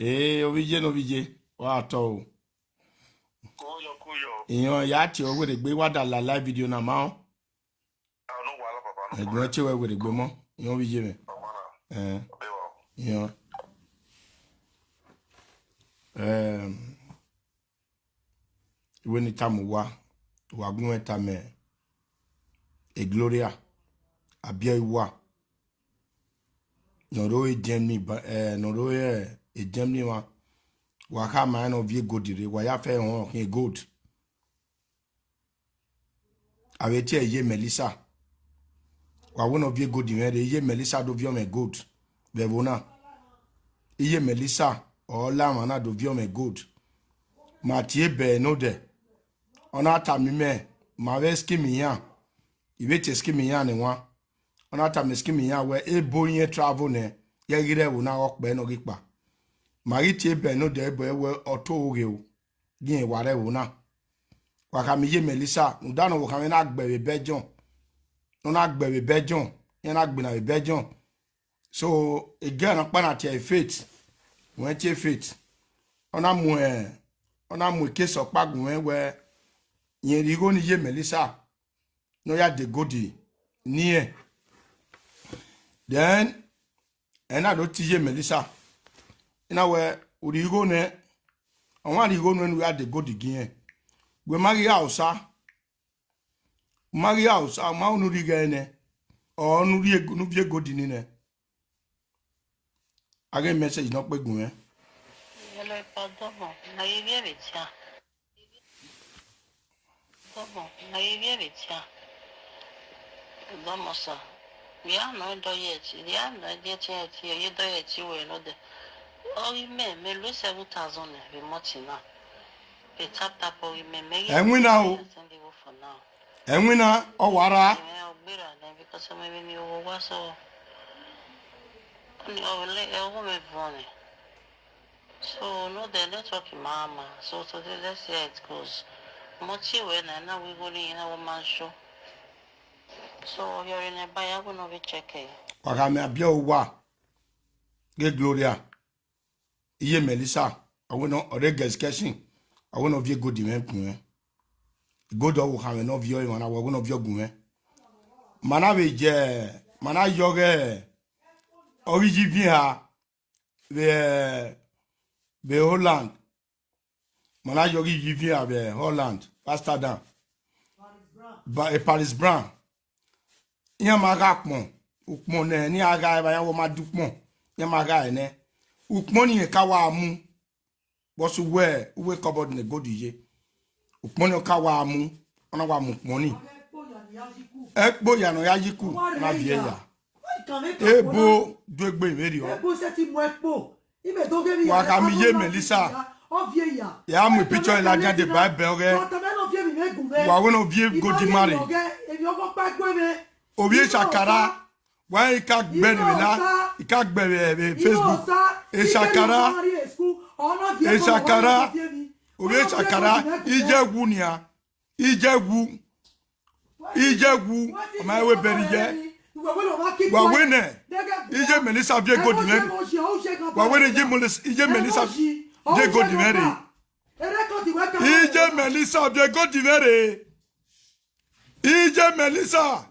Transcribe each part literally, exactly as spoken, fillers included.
Ee, ovbi iye ne ovbi iye, wa tọ o. Kuyọ, kuyọ. Iyọn ya tie owerriegbe, wa da la live video na ma o. Ah, no wahala, papa, no problem. Ẹdun ẹtie wẹ werriegbe mọ, iyọn ovbi iye mwẹ. No wahala. Eh. Ọbe wa o. Iyọn. Ehm, iwẹ ne I tama uwa, wa gu mwẹ tama e Gloria, abiẹ uwa. Ne ọ rre Germany, ba, eh, ne ọ rre, eh, Germany mwa, wa khama rẹn ne ọ viọ gold rre, wa ya fẹ họn khian gold. A vbe tie iye Melissa. Wa wẹ ne ọ viọ gold mwẹ rre, iye Melissa do viọ mwẹ gold vbe ẹvbo na. Iye Melissa, ọ la emwa na do viọ mwẹ gold. Ma tie bẹe ne odẹ. Ọ na tama imẹ, ma vbe scheme iran. I vbe tie scheme iran ne wan. Ọ na tama scheme iran wẹ ebo irẹn travel nẹ, ya ghi rre ẹvbo na ọkpẹ ne ọ ghi kpa. Ma ghi tie bẹe ne odẹ, ebo ẹre wẹ ọ to ghe o. Gie wa rre ẹvbo na. Wa khama iye Melissa, rhunmwuda ne ọvbokhan mwẹ na gbe vbe Belgium. Ne ọ na gbe vbe Belgium, iran na gbe na vbe Belgium. So, e girl nọkpa na tie Faith, wẹ tie Faith. Ọ na mu, ọ na mu case ọkpa gu mwẹ wẹ, rẹn rhie igho ne iye Melissa, ne ọ ya de gold ne irẹn. Then, ẹ na do tie iye Melissa. I na wẹ, u rhie igho nẹ, ọmwa rhie igho nuẹn ne u ya de gold gie irẹn. Wẹ ma ghi gha osa, u ma ghi gha osa, u ma unu rhie igho nẹ, ọ ne u rhie, ne u viọ gold ni nẹ. A ghe message ne ọ kpe gu mwẹ. Hello, Epa Dọmọ, na ye vbiẹ vbe dia. Dọmọ, na ye vbiẹ vbe dia. Dọmọ sa, vbe a nọ dọyẹ ẹti, vbe a nọ ẹdẹ ẹti ẹti, ọ ye dọyẹ ẹti wẹ nọ dẹ. Ọ ghi mẹ, mẹ lo seven thousand nẹ vbe month na. Vbe tap tap ọ ghi mẹ, mẹ ghi Ẹwinna o. Send igho for now. Ẹwinna, ọ wa ra. Ẹmwẹ ọ gberra nẹ, because ọmọ emwi ne I ho owa so. Ọni ọ vbe le, ẹ, ọghe mwẹ vuọn nẹ. So, no, the network ma ma. So today, let's see how it goes. Mo tie wẹ na, na we go ni na wo ma show. So, yọrẹ nẹ ba ya go no be check e. Wa gha mẹ abiẹ uwa. Ghe Gloria. Iye Melissa, ọ wẹ ne ọ rre Gẹskẹshin, ọ wẹ ne ọ viọ gold mwẹ gun mwẹ. Gold ọvbokhan mwẹ ne ọ viọ emwa na, ọ wẹ ne ọ viọ gun mwẹ. Ma na vbe je, ma na yọ ghe, ọ ghi yi viẹn ha vbe, vbe Holland. Ma na yọ ghi yi viẹn ha vbe Holland, Amsterdam. Ba, e Paris Brown. Iran ma gha ukpọn, ukpọn ne, ne iran gha ẹre, iran wẹ ọ ma da ukpọn, iran ma gha ẹre nẹ. Ukpọn ni rẹn ka wa mu, vbọsẹ uwẹ, uwẹ cupboard ne gold ye. Ukpọn ni ọ ka wa mu, ọ na wa mu ukpọn ni. Ẹkpo ya ne ọ ya yi ku, ọ na viẹ ya. Ebo do egbe vberriọ. Wa khama iye Melissa. Ya mu picture ladian deba ẹbẹ ọghẹ. Wa wẹ ne ọ viọ gold ma rre. Ovbi Eshakara. Wa i ka gbe ne vbe na, i ka gbe vbe, vbe Facebook. Eshakara. Eshakara. Ovbi Eshakara. Iye wu nia. Iye wu. Iye wu. Ọ ma wẹ bẹrẹ iye. Wa wẹ nẹ, iye Melissa viọ gold mwẹ rre. Wa wẹ nẹ, iye Melis-, iye Melissa viọ gold mwẹ rre. Iye Melissa viọ gold mwẹ rre. Iye Melissa.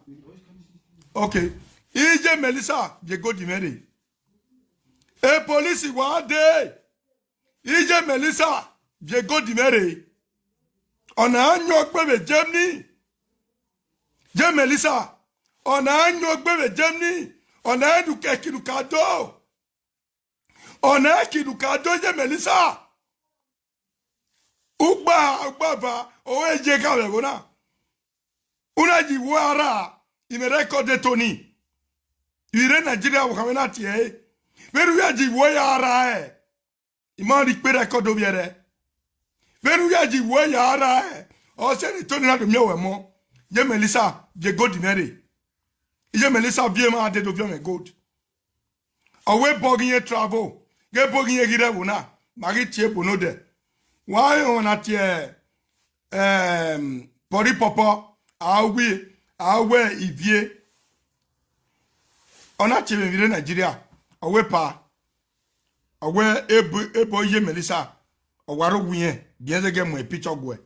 Okay. Iye Melissa viọ gold mwẹ rre. E police wa dee. Iye Melissa viọ gold mwẹ rre. Ọ na yan ogbe vbe Germany. Iye Melissa, ọ na yan ogbe vbe Germany. Ọ na yan eki ne u ka do. Ọ na yan eki ne u ka do, iye Melissa. Ugba, ugba va, ọ wẹ iye gha vbe ẹvbo na. U na ye iwo ra, I mwẹ record eto ni. I rre Nigeria, vbe okhan mwẹ na tie ẹre. Vbene u ya ye iwo ya ra ẹre, I ma rhie ikpe record ovbi ẹre. Vbene u ya ye iwo ya ra ẹre, ọ sẹ ne Tony na do miẹn wẹ mọ. Iye Melissa viọ gold mwẹ rre. Iye Melissa viọ emwa dede ovbi ọmwẹ gold. Ọ wẹ ebo ghi ye travel, ghe ebo ghi ye ghi rre ẹvbo na, ma ghi tie ebo nodẹ. Wa rẹn ọmwa na tie, em, Pọri Pọpọ, a wẹ, a wẹ ivie. Ọ na tie emwi vbe rre Nigeria, ọ wẹ pa. Ọ wẹ ebo, ebo iye Melissa, ọ wa rre owiẹn, biẹ zẹgẹ mu picture guẹ.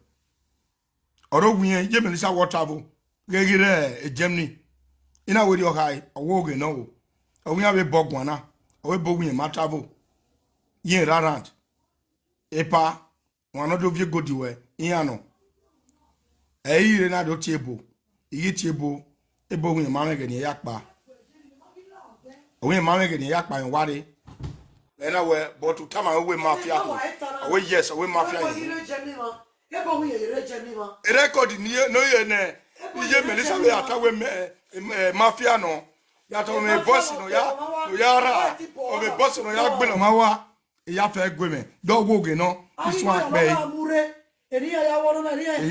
Ọ rre owiẹn, iye Melissa wọ travel, ghẹ ghi rre Germany. I na wẹ erriọ khae, ọ wẹ oghe nọ o. Ọ wẹ iran vbe bọ guan na, ọ wẹ ebo owiẹn ma travel. Iran rre around. Epa, wan nọ do viọ egodi wẹ, iran nọ. Ẹ i re na do tie ebo, I ghi tie ebo, ebo owiẹn ma mwẹ ẹghẹ ne irẹn ya kpa. Owiẹn ma mwẹ ẹghẹ ne irẹn ya kpa rẹn wa rre. Ẹ na wẹ, but u tama wẹ mafia khin. Ọ wẹ yes, ọ wẹ mafia khin. Record ni ne ọ ye nẹ, iye Melissa vbe a ta wẹ mẹ, eh, mafia nọ. Ya ta wẹ voice nọ ya, nọ ya ra, ọ vbe voice nọ ya gbele ọmwa wa. I ya fẹ gue mwẹ, dọ wo ghe nọ, isun akpẹ. I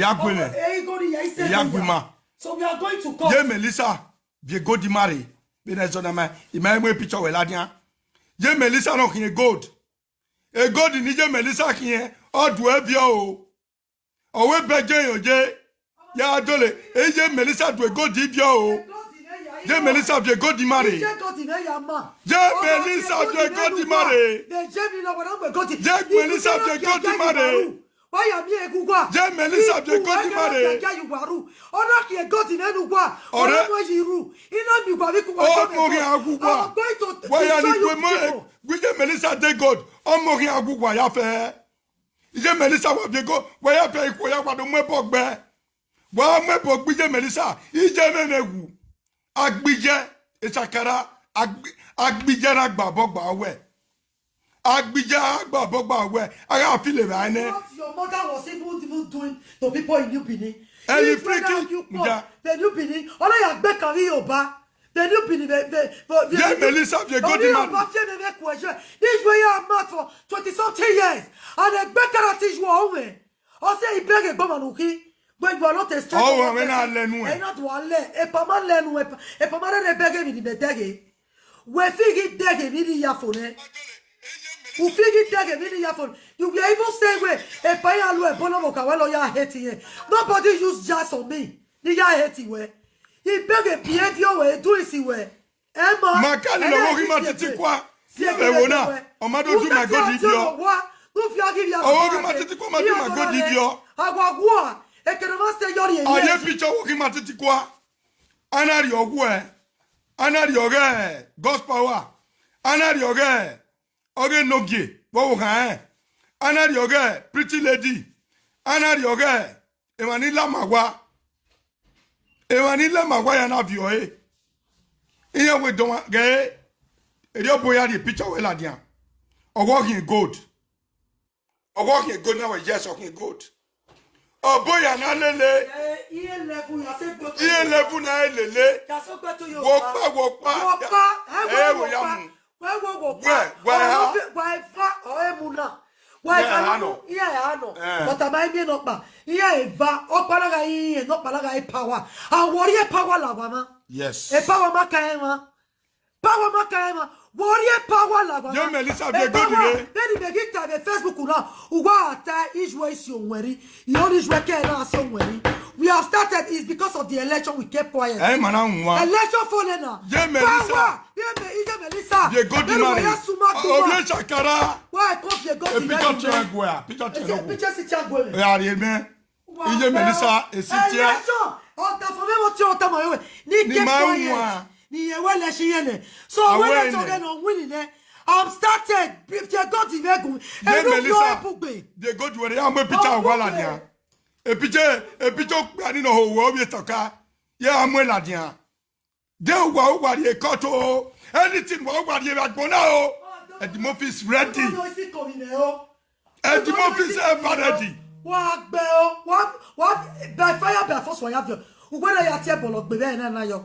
ya gue mwẹ, I ya gue ima. So we are going to court. Ye Melissa viọ egodi ma rre, vbene ẹzọ na ma, I ma mu picture wẹ ladian. Ye Melissa nọ khian gold. Egodi ni ye Melissa khian, ọ du ẹviọ o. Ọ wẹ bẹgẹ yọ ye, ya dole, e ye Melissa du egodi viọ o. Ye Melissa viọ egodi ma rre. Ye Melissa viọ egodi ma rre. Ye Melissa viọ egodi ma rre. Ye Melissa viọ egodi ma rre. Ọrẹ, ọ mọ khian aghugua. Wa ya ni gue mọ, gue ye Melissa de gold. Ọ mọ khian aghugua ya fẹ. Iye Melissa wa viọ egodi, wa ya fẹ ikhuo ya wa do mu ẹbọ gbe. Wa mu ẹbọ gbe iye Melissa, iye mwẹ mwẹ wu. Agbiyẹ, esakara, agbi-, agbiyẹ na gba obọ gba wẹ. Agbiyẹ a gba obọ gba wẹ, a gha feel evba nẹ. What your mother was even, even doing to people in New Benin. Ẹni freaking, the New Benin, ọ na ya gbe kan vbe Yoruba. The New Benin, the, the, the, the, ye Melissa viọ egodi ma rre. Ọba fiẹ mẹ vbe kuẹ ye. This way I am mad for twenty something years. And egbe kara ti ju ọmwẹ. Ọ sẹ ibẹghe gbọmọ nu khin. When you are not a stranger. Ọ wẹ na lẹ nu ẹ. Ẹ na do a lẹ. Epa ma lẹ nu, epa, epa ma rẹrẹ bẹghe emwi ni mẹ dẹghe. Wẹ fi ghi dẹghe emwi ni ya fo nẹ. U fi ghi dẹghe emwi ni ya fo. You were even saying wẹ, epa ya lu ẹbọ na vbe ọka wẹ lọ ya hate yẹn. Nobody use jazz on me. Ne I ya hate wẹ. Ibẹghe biẹ viọ wẹ, edu isi wẹ. Ẹ ma, ma ka ni ẹ lọ na woghi ma titi kua. Ẹvbo na, ọ ma do du ma godi viọ. Woghi ma titi kua ma du ma godi viọ. Awa wua, ekene ma se yọri eyi. Aye picture woghi ma titi kua. A na rhie ọghuẹ, a na rhie ọghẹ God's Power, a na rhie ọghẹ ọghe Enogie vbe ọvbokhan rẹn, a na rhie ọghẹ Pretty Lady, a na rhie ọghẹ emwa ni la ma wa, emwa ni la ma wa ya na viọ ẹre. Iran wẹ dọmwa ghẹ ẹre, erriọ obọ ya rhie picture wẹ ladian. Ọghe ọ khian gold. Ọghe ọ khian gold na wẹ yes, ọ khian gold. Ọbo ya na lele. Iye level na e lele. Wo kpa, wo kpa. Wo kpa, ẹ wo ya mu. Wẹ wo wo kpa. Wẹ, wẹ ha. Wẹ eva ọ emu na. Wẹ eva nọ. Iye ha nọ. But ama emi nọ kpa. Iye eva, ọkpa na gha iye, nọkpa na gha e power. A wọ rhie power la wa ma. Yes. E power ma ka ẹmwa. Power ma ka ẹmwa. Wọ rhie power la wa ma. Ye Melissa viọ egodi rre. Vbene imẹ ghi ta vbe Facebook na, uwa ta issue esi owẹnrhi. Your issue ke na si owẹnrhi. We have started is because of the election we kept quiet. Ẹ ma na wan. Election fo nẹ na. Ye Melissa. Power. Ye me, ye Melissa. Viọ egodi ma rre. Ovie sakara. Why come viọ egodi? Picture triangle, picture triangle. Picture si triangle. Ya rhie mẹ. Iye Melissa, esi tia. Election, ọdafẹn mwẹ vbe ọtiọnrẹn tama mwẹ wẹ, ni keep quiet. Ni yẹn wẹ election yẹn nẹ. So wẹ election ghe ne ọ win nẹ. I'm started, viọ egodi vbe gun. Ye Melissa, viọ egodi wẹ ya mu picture wa ladian. E picture, e picture okpia ni nọ ho wẹ ovie tọka. Ya mu ladian. De uwa, uwa rhie court o. Anything wa, uwa rhie vbe agbọn na o. Eddie Murphy is ready. Eddie Murphy is ever ready. Wa gbe o, wa, wa, by fire, by force, wa ya viọ. Uwẹ na ya tie bọlọ gbe vbe na na yọ.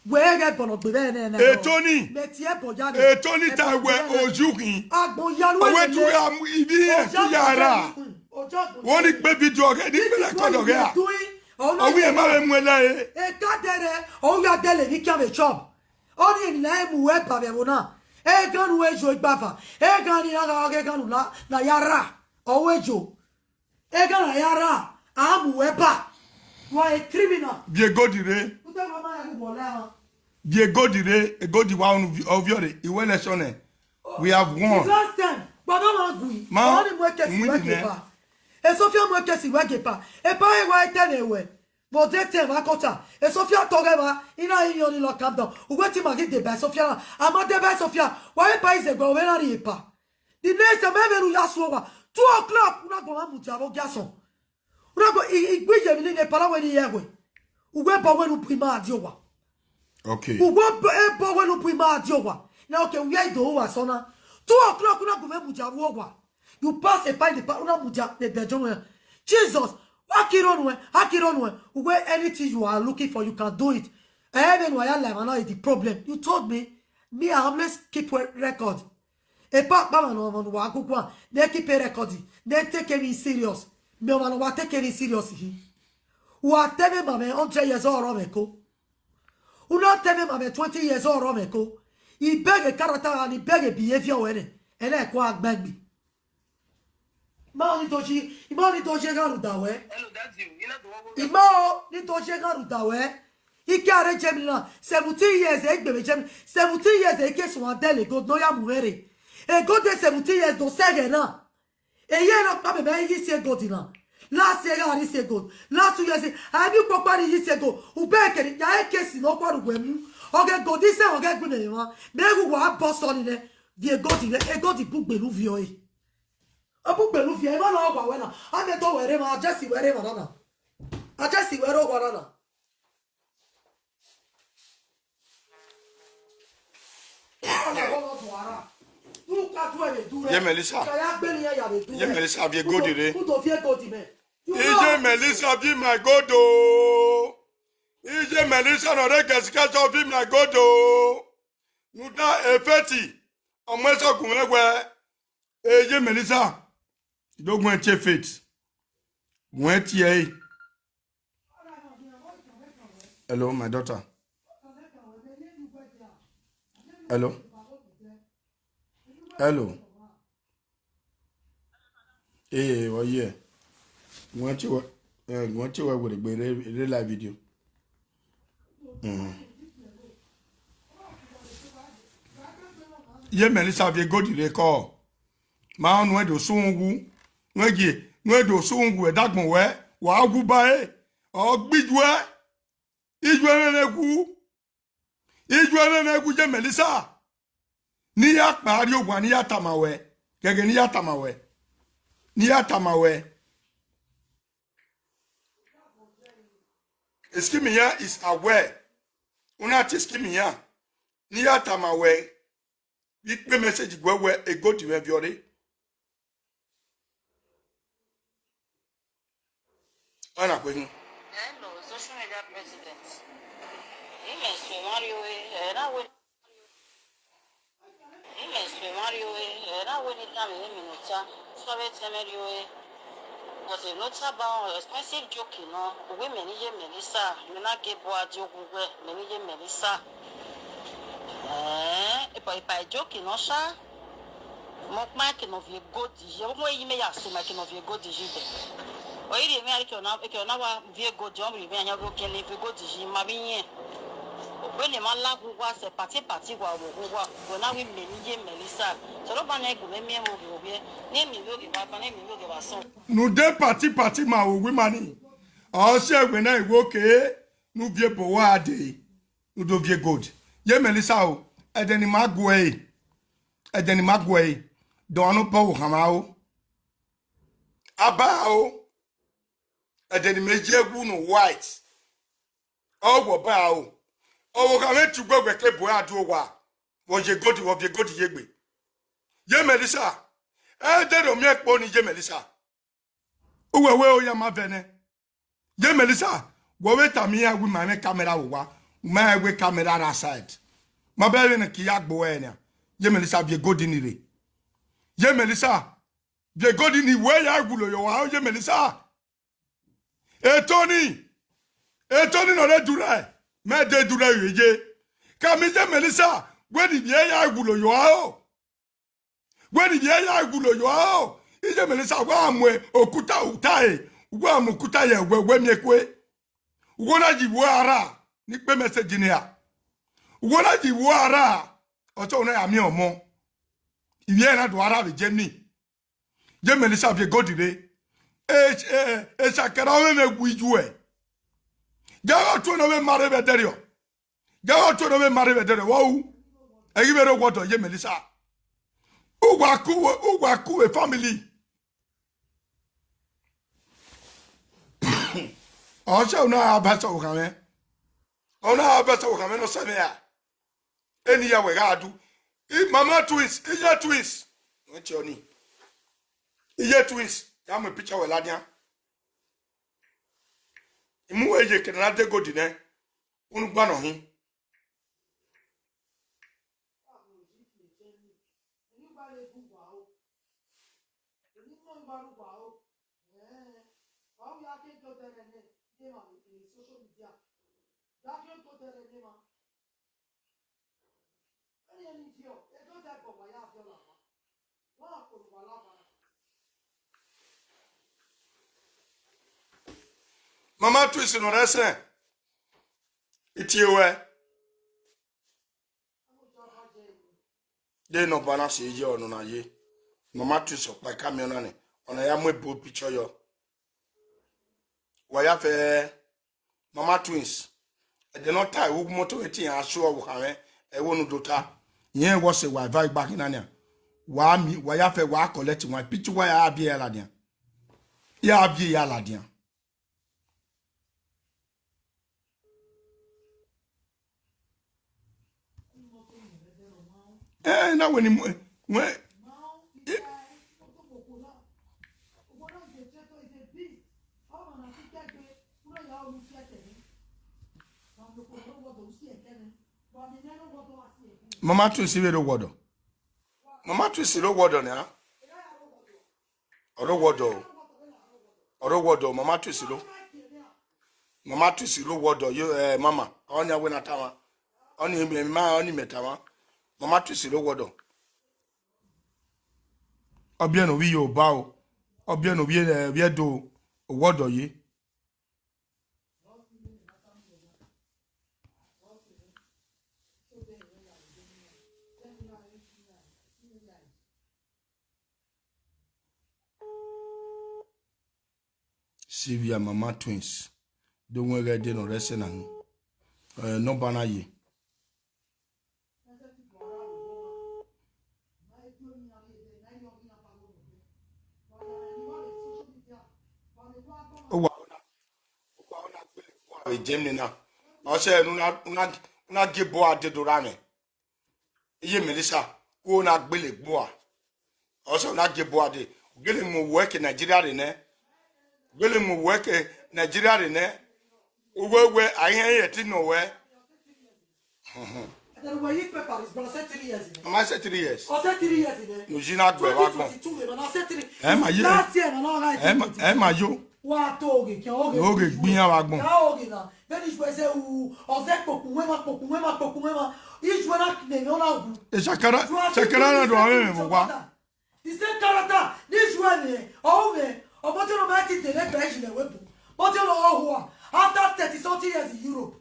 Wẹ ghẹ bọlọ gbe vbe na na yọ. Etoni. Mẹ tie bọ ya ni. Etoni ta wẹ oju khin. Agbọn ya ru. Owe tu ya mu ibi e tu ya ra. Wọ́n ní gbé video ọ̀gẹ́, ní gbé record ọ̀gẹ́ à. Ọwọ́ ẹ̀ má bẹ mu ẹ lẹ́yìn. Eka dẹrẹ, ọ ya dẹlẹ ni kian vbe chop. Ọ ni emwi na mu wẹ ba vbe ẹvbo na. Egan nu ejo igbava. Egan ni na gha ọghe egan nu la, na ya ra. Ọ wẹ ejo. Egan na ya ra. A mu wẹ ba. You are a criminal. Viọ egodi rre. Ute mama ya gu wọlẹ ha. Viọ egodi rre, egodi wa unu vi-, ọviọ rre, iwẹ election nẹ. We have won. The last time, Kpọdọ mwa gui, Ma, ọmọ ni mu ekesi wẹ win gie nẹ. Epa. Esofia mu ekesi wẹ gie Epa. Epa he wa etẹn vbe wẹ. Vbe odẹ etẹn vbe akọta. Esofia tọghẹ vba, I na rinmwian ọnii lọ calm down. Uwẹ te ima ghi deba Esofia na. A ma deba Esofia, wa vbe Epa izẹgbe, ọ vbe na rhie Epa. The next time, ẹmwẹ ne u ya suẹn owa, two o'clock, u na gbọnmwẹ mudia vbe ogiasọn. U na gbọ, I, I gbe iye emwi ni ne Epa na wẹ ne I ye ẹwe. Uwẹ bọ wẹ ne u bu ima die owa. Okay. Uwẹ bọ, e bọ wẹ ne u bu ima die owa. Na, okay, u ya do uwa sọ na. Two o'clock, u na gu mwẹ mudia vbe owa. You pass Epa in the pa-, u na mudia ne bedroom wẹ. Jesus, wa kiro nuẹn, a kiro nuẹn. Uwẹ, anything you are looking for, you can do it. Ẹmwẹ ne uwa ya la emwa na is the problem. You told me. Me, I always keep a record. Epa kpa ọmwa ne, ọmwa ne uwa guguan, ne keep a record, ne take emwi serious. Me ọmwa ne uwa take emwi serious yi. Uwa te mwẹ ma mwẹ hundred years ọrọ mwẹ ko. U na te mwẹ ma mwẹ twenty years ọrọ mwẹ ko. I beg character and I beg behavior wẹ nẹ, ẹna ẹko a gba egbe. Ma ni do yi, I ma ni do yi eghan rhunmwuda wẹ. Hello, Daddy, you know the one who I ma ni do yi eghan rhunmwuda wẹ. I ke arre Germany na, seventeen years, egbe vbe Germany, seventeen years, I ke suẹn dẹlẹ gold, ne ọ ya mu mwẹ rre. E gold de seventeen years, do sẹ ẹghẹ na. Eye na ọkpa mẹ, mẹ i ghi si e gold na. Last year, I ghi si e gold. Last two years, I be ukpokpa ni ghi si e gold. Ube kere, ya e ke si ne ọ kpa ru wẹ mu. Ọ ghe gold, I sẹ, ọ ghe gu mẹ emwa. Mẹ ghu wa bọ sọ ni nẹ. Viẹ e gold rẹ, e gold bu gbelu viọ ẹre. Ọ bu gbelu viẹ, emwa na wa wẹ na. A mẹ do wẹ rre emwa, a just wẹ rre emwa na na. A just wẹ rre owa na na. Ye Melissa. Ye Melissa, viẹ gold rre. Iye Melissa, viẹ my gold o. Iye Melissa, nọ rre gẹsikẹsi, viẹ my gold o. Nuda efeti, ọmọ ẹsẹ gun mwẹ wẹ, Iye Melissa, do gun ẹn tie efeti. Gun ẹn tie ẹre. Hello, my daughter. Hello. Hello. Ee, oh yeah. Gun ẹn tie wẹ, eh, gun ẹn tie wẹ were gbe re, re live video. Mm. Ye Melissa, viẹ gold rre kọ. Ma nuẹn do sunu wu, nuẹn gie, nuẹn do sunu wu ẹdagbọn wẹ, wa wu ba ẹre, ọ gbe ijuẹ, ijuẹ mwẹ mwẹ wu, ijuẹ mwẹ mwẹ wu, Iye Melissa. Ne I ya kpa rrie owa, ne I ya tama wẹ, ghẹghẹ ne I ya tama wẹ, ne I ya tama wẹ. Scheme iran is aware. U na tie scheme iran, ne I ya tama wẹ, vbe ikpe message guẹ wẹ e gold mwẹ viọ rre. Ọ na kue hin. Hello, social media president. Imẹ suẹn emwa rrie ore, ẹ na wẹ, imẹ suẹn emwa rrie ore, ẹ na wẹ ne I tama mwẹ emwi ne ọ ta, sọ vbe tama mwẹ rrie ore. But emwi ne ọ ta ba expensive joke nọ, uwu imẹ ne Iye Melissa, imẹ na gie bu a die ogun wẹ, imẹ ne Iye Melissa. Ẹẹn, epa, epa joke nọ sha. Mẹ ọkpa eke ne ọ viẹ gold yi, ọmọ eyi mẹ ya sẹ ma eke ne ọ viẹ gold yi dẹ. Ọ i rhie mwẹ eke ọ na, eke ọ na wa viẹ gold, ọ rhie mwẹ yan vbe ogiẹn ne viẹ gold yi, ma vbe iyẹn. Wẹ ne ma la gu wa sẹ pati pati wa vbe gu wa, wẹ na wẹ imẹ ne Iye Melissa. Sẹ ọba na gu mwẹ miẹn vbe ovbi ovbiẹ, ne emwi vbe oghe vbe agbọn, ne emwi vbe oghe vbe asọn. Ne u de pati pati ma vbe owa ima ni. Ọ si ẹwẹ na iwo ke, ne u viẹ ebo wa dee. U do viẹ gold. Iye Melissa o, ẹdẹ ne ima gu ẹre, ẹdẹ ne ima gu ẹre, dọmwa ne ọ bọ vbe okhanmwa o. Aba o, ẹdẹ ne imẹ ye ẹwu ne white, ọ wẹ ọba o. Ọvbokhan mwẹ tie ugbẹgbe ke ebo ra do owa, vbe ọ ye gold, vbe ọ viẹ gold ye egbe. Iye Melissa, ẹdẹ ne ọ miẹn kpo ni Iye Melissa. Uwẹ wẹ oya ma vẹ nẹ. Iye Melissa, wẹ ọ vbe tama iran wẹ ima mwẹ camera vbe owa, u ma rẹn wẹ camera ra side. Ma bẹghe vbene ke I ya gbe ruẹ nian. Iye Melissa, viẹ gold ni rre. Iye Melissa, viẹ gold ni, wẹ ya wulo ye owa, Iye Melissa. Etoni, Etoni ne ọ rre Durai, mẹ de Durai vbe ye. Kama Iye Melissa, wẹ ne ivbi ẹre ya wulo ye owa o. Wẹ ne ivbi ẹre ya wulo ye owa o. Iye Melissa, wa mu okuta uta ẹre, wa mu okuta ye wẹ, wẹ miẹn kue. Uwo na yi vbe uwa rra, ne I kpe message ne a. Uwo na yi vbe uwa rra, ọ sẹ ọna ya miẹn ọmọ. Ivbi ẹre na do a rra vbe Germany. Ye Melissa viẹ gold rre. E, e, e shakara ọmwẹmwẹ wu iyu ẹ. Ghẹ gha tuẹ ne ọ vbe ma rre vbe ẹdẹrriọ. Ghẹ gha tuẹ ne ọ vbe ma rre vbe ẹdẹrriọ. Vbe ọ ru? Ẹ ghi vbe rre owa ọdọ ye Melissa. Uwa ku, uwa ku e family. Ọ sẹ una a ba sẹ okhanmwẹ. Una a ba sẹ okhanmwẹ ne ọ sẹ mwẹ ra. Eni ya wẹ gha du. I mama twins, iye twins. Wẹ tie ọnii. Iye twins. Ya mu picture wẹ ladian. I mu wẹ ye kene na de gold nẹ. Unu gba nọ hin. Mama twins nọ rẹ sẹ. Itie wẹ. De ne ọba na si ye ọnọ na ye. Mama twins ọkpa ka miẹn ọna nẹ. Ọna ya mu ebo picture yọ. Wa ya fẹ Mama twins. Ẹdẹ ne ọ ta ẹvbo moto vbe te iran sure ọvbokhan mwẹ, ẹvbo ne u do ta. Irẹn wọ sẹ wa eva igba khin na nian. Wa mi, wa ya fẹ wa collect wan picture wa ya viẹ ya ladian. Ya viẹ ya ladian. Eh, na wẹ ni mu, wẹ, eh. Mama twins vbe rre owa ọdọ. Mama twins rre owa ọdọ nian. Ọ rre owa ọdọ o. Ọ rre owa ọdọ, mama twins rre. Mama twins rre owa ọdọ, yo, eh, mama. Ọni a wẹ na tama. Ọni mẹ ma, ọni mẹ tama. Mama twins rre owa ọdọ. Ọ biẹ ne ovbi Yoruba o. Ọ biẹ ne ovbi, eh, ovbi Ẹdo o. Owa ọdọ ye. Sylvia mama twins. Do wẹn ghẹ de ne ọ rre ẹsẹ na hin. Eh, nọmba na ye. Owa, owa, owa, owa, Germany na. Ọ sẹ ne una, una, una gie ebo a de do ra mwẹ. Iye Melissa, u na gbele egbe ua. Ọ sẹ u na gie ebo a de. U gele mu owẹ ke Nigeria rre nẹ. U gele mu owẹ ke Nigeria rre nẹ. Uwẹ wẹ, a i hẹn ẹtin nọ wẹ. Ẹdẹ ne uwẹ yi paper is about say three years nẹ. Ọ ma say three years. Ọ say three years nẹ. Ne u yi na gbe vbe agbọn. Twenty twenty-two vbe ma na say three. Ẹ ma ye. Last year ma na gha. Ẹ ma, ẹ ma yo. Wa to oghe, ke oghe. Oghe gbe iran vbe agbọn. Ka oghe na. Vbene ijuẹ zẹ ru, ọ zẹ kpokpu wẹ ma, kpokpu wẹ ma, kpokpu wẹ ma. Ijuẹ na ne emwi ọna wu. E shakara, shakara na do ame mẹ vbe owa. The same character, this one, eh, oh, eh, ọmọ tí ọmọ ẹ ti délé bẹ́ẹ̀ jìnnà ìwé bò. Bó tí ó lọ wọ hùwà after thirty something years in Europe.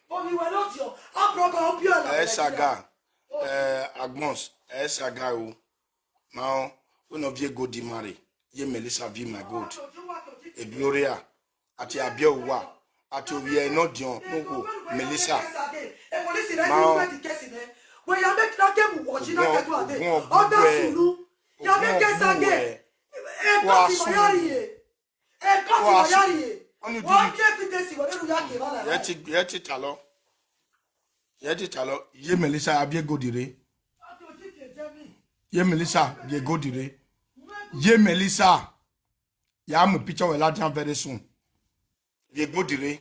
Omi ìwé ló ti ọ, a proper ó bí ọ̀la. Ẹ saga, eh, Agbons, ẹ saga o. Ma ọ, wẹ ne ọ viẹ gold ma rre, ye Melissa viẹ my gold. E Gloria. Ati abiẹ uwa, ati ovbi ẹre ne ọ diọn ne okhuo, Melissa. Ma ọ, ogun, ogun ọgbe, ogun ọgbe, wa sun, wa sun. Ọni duri. Ye ti, ye ti talọ. Ye ti talọ, ye Melissa a viẹ gold rre. Ye Melissa viẹ gold rre. Ye Melissa. Ya mu picture wẹ ladian very soon. Viẹ gold rre.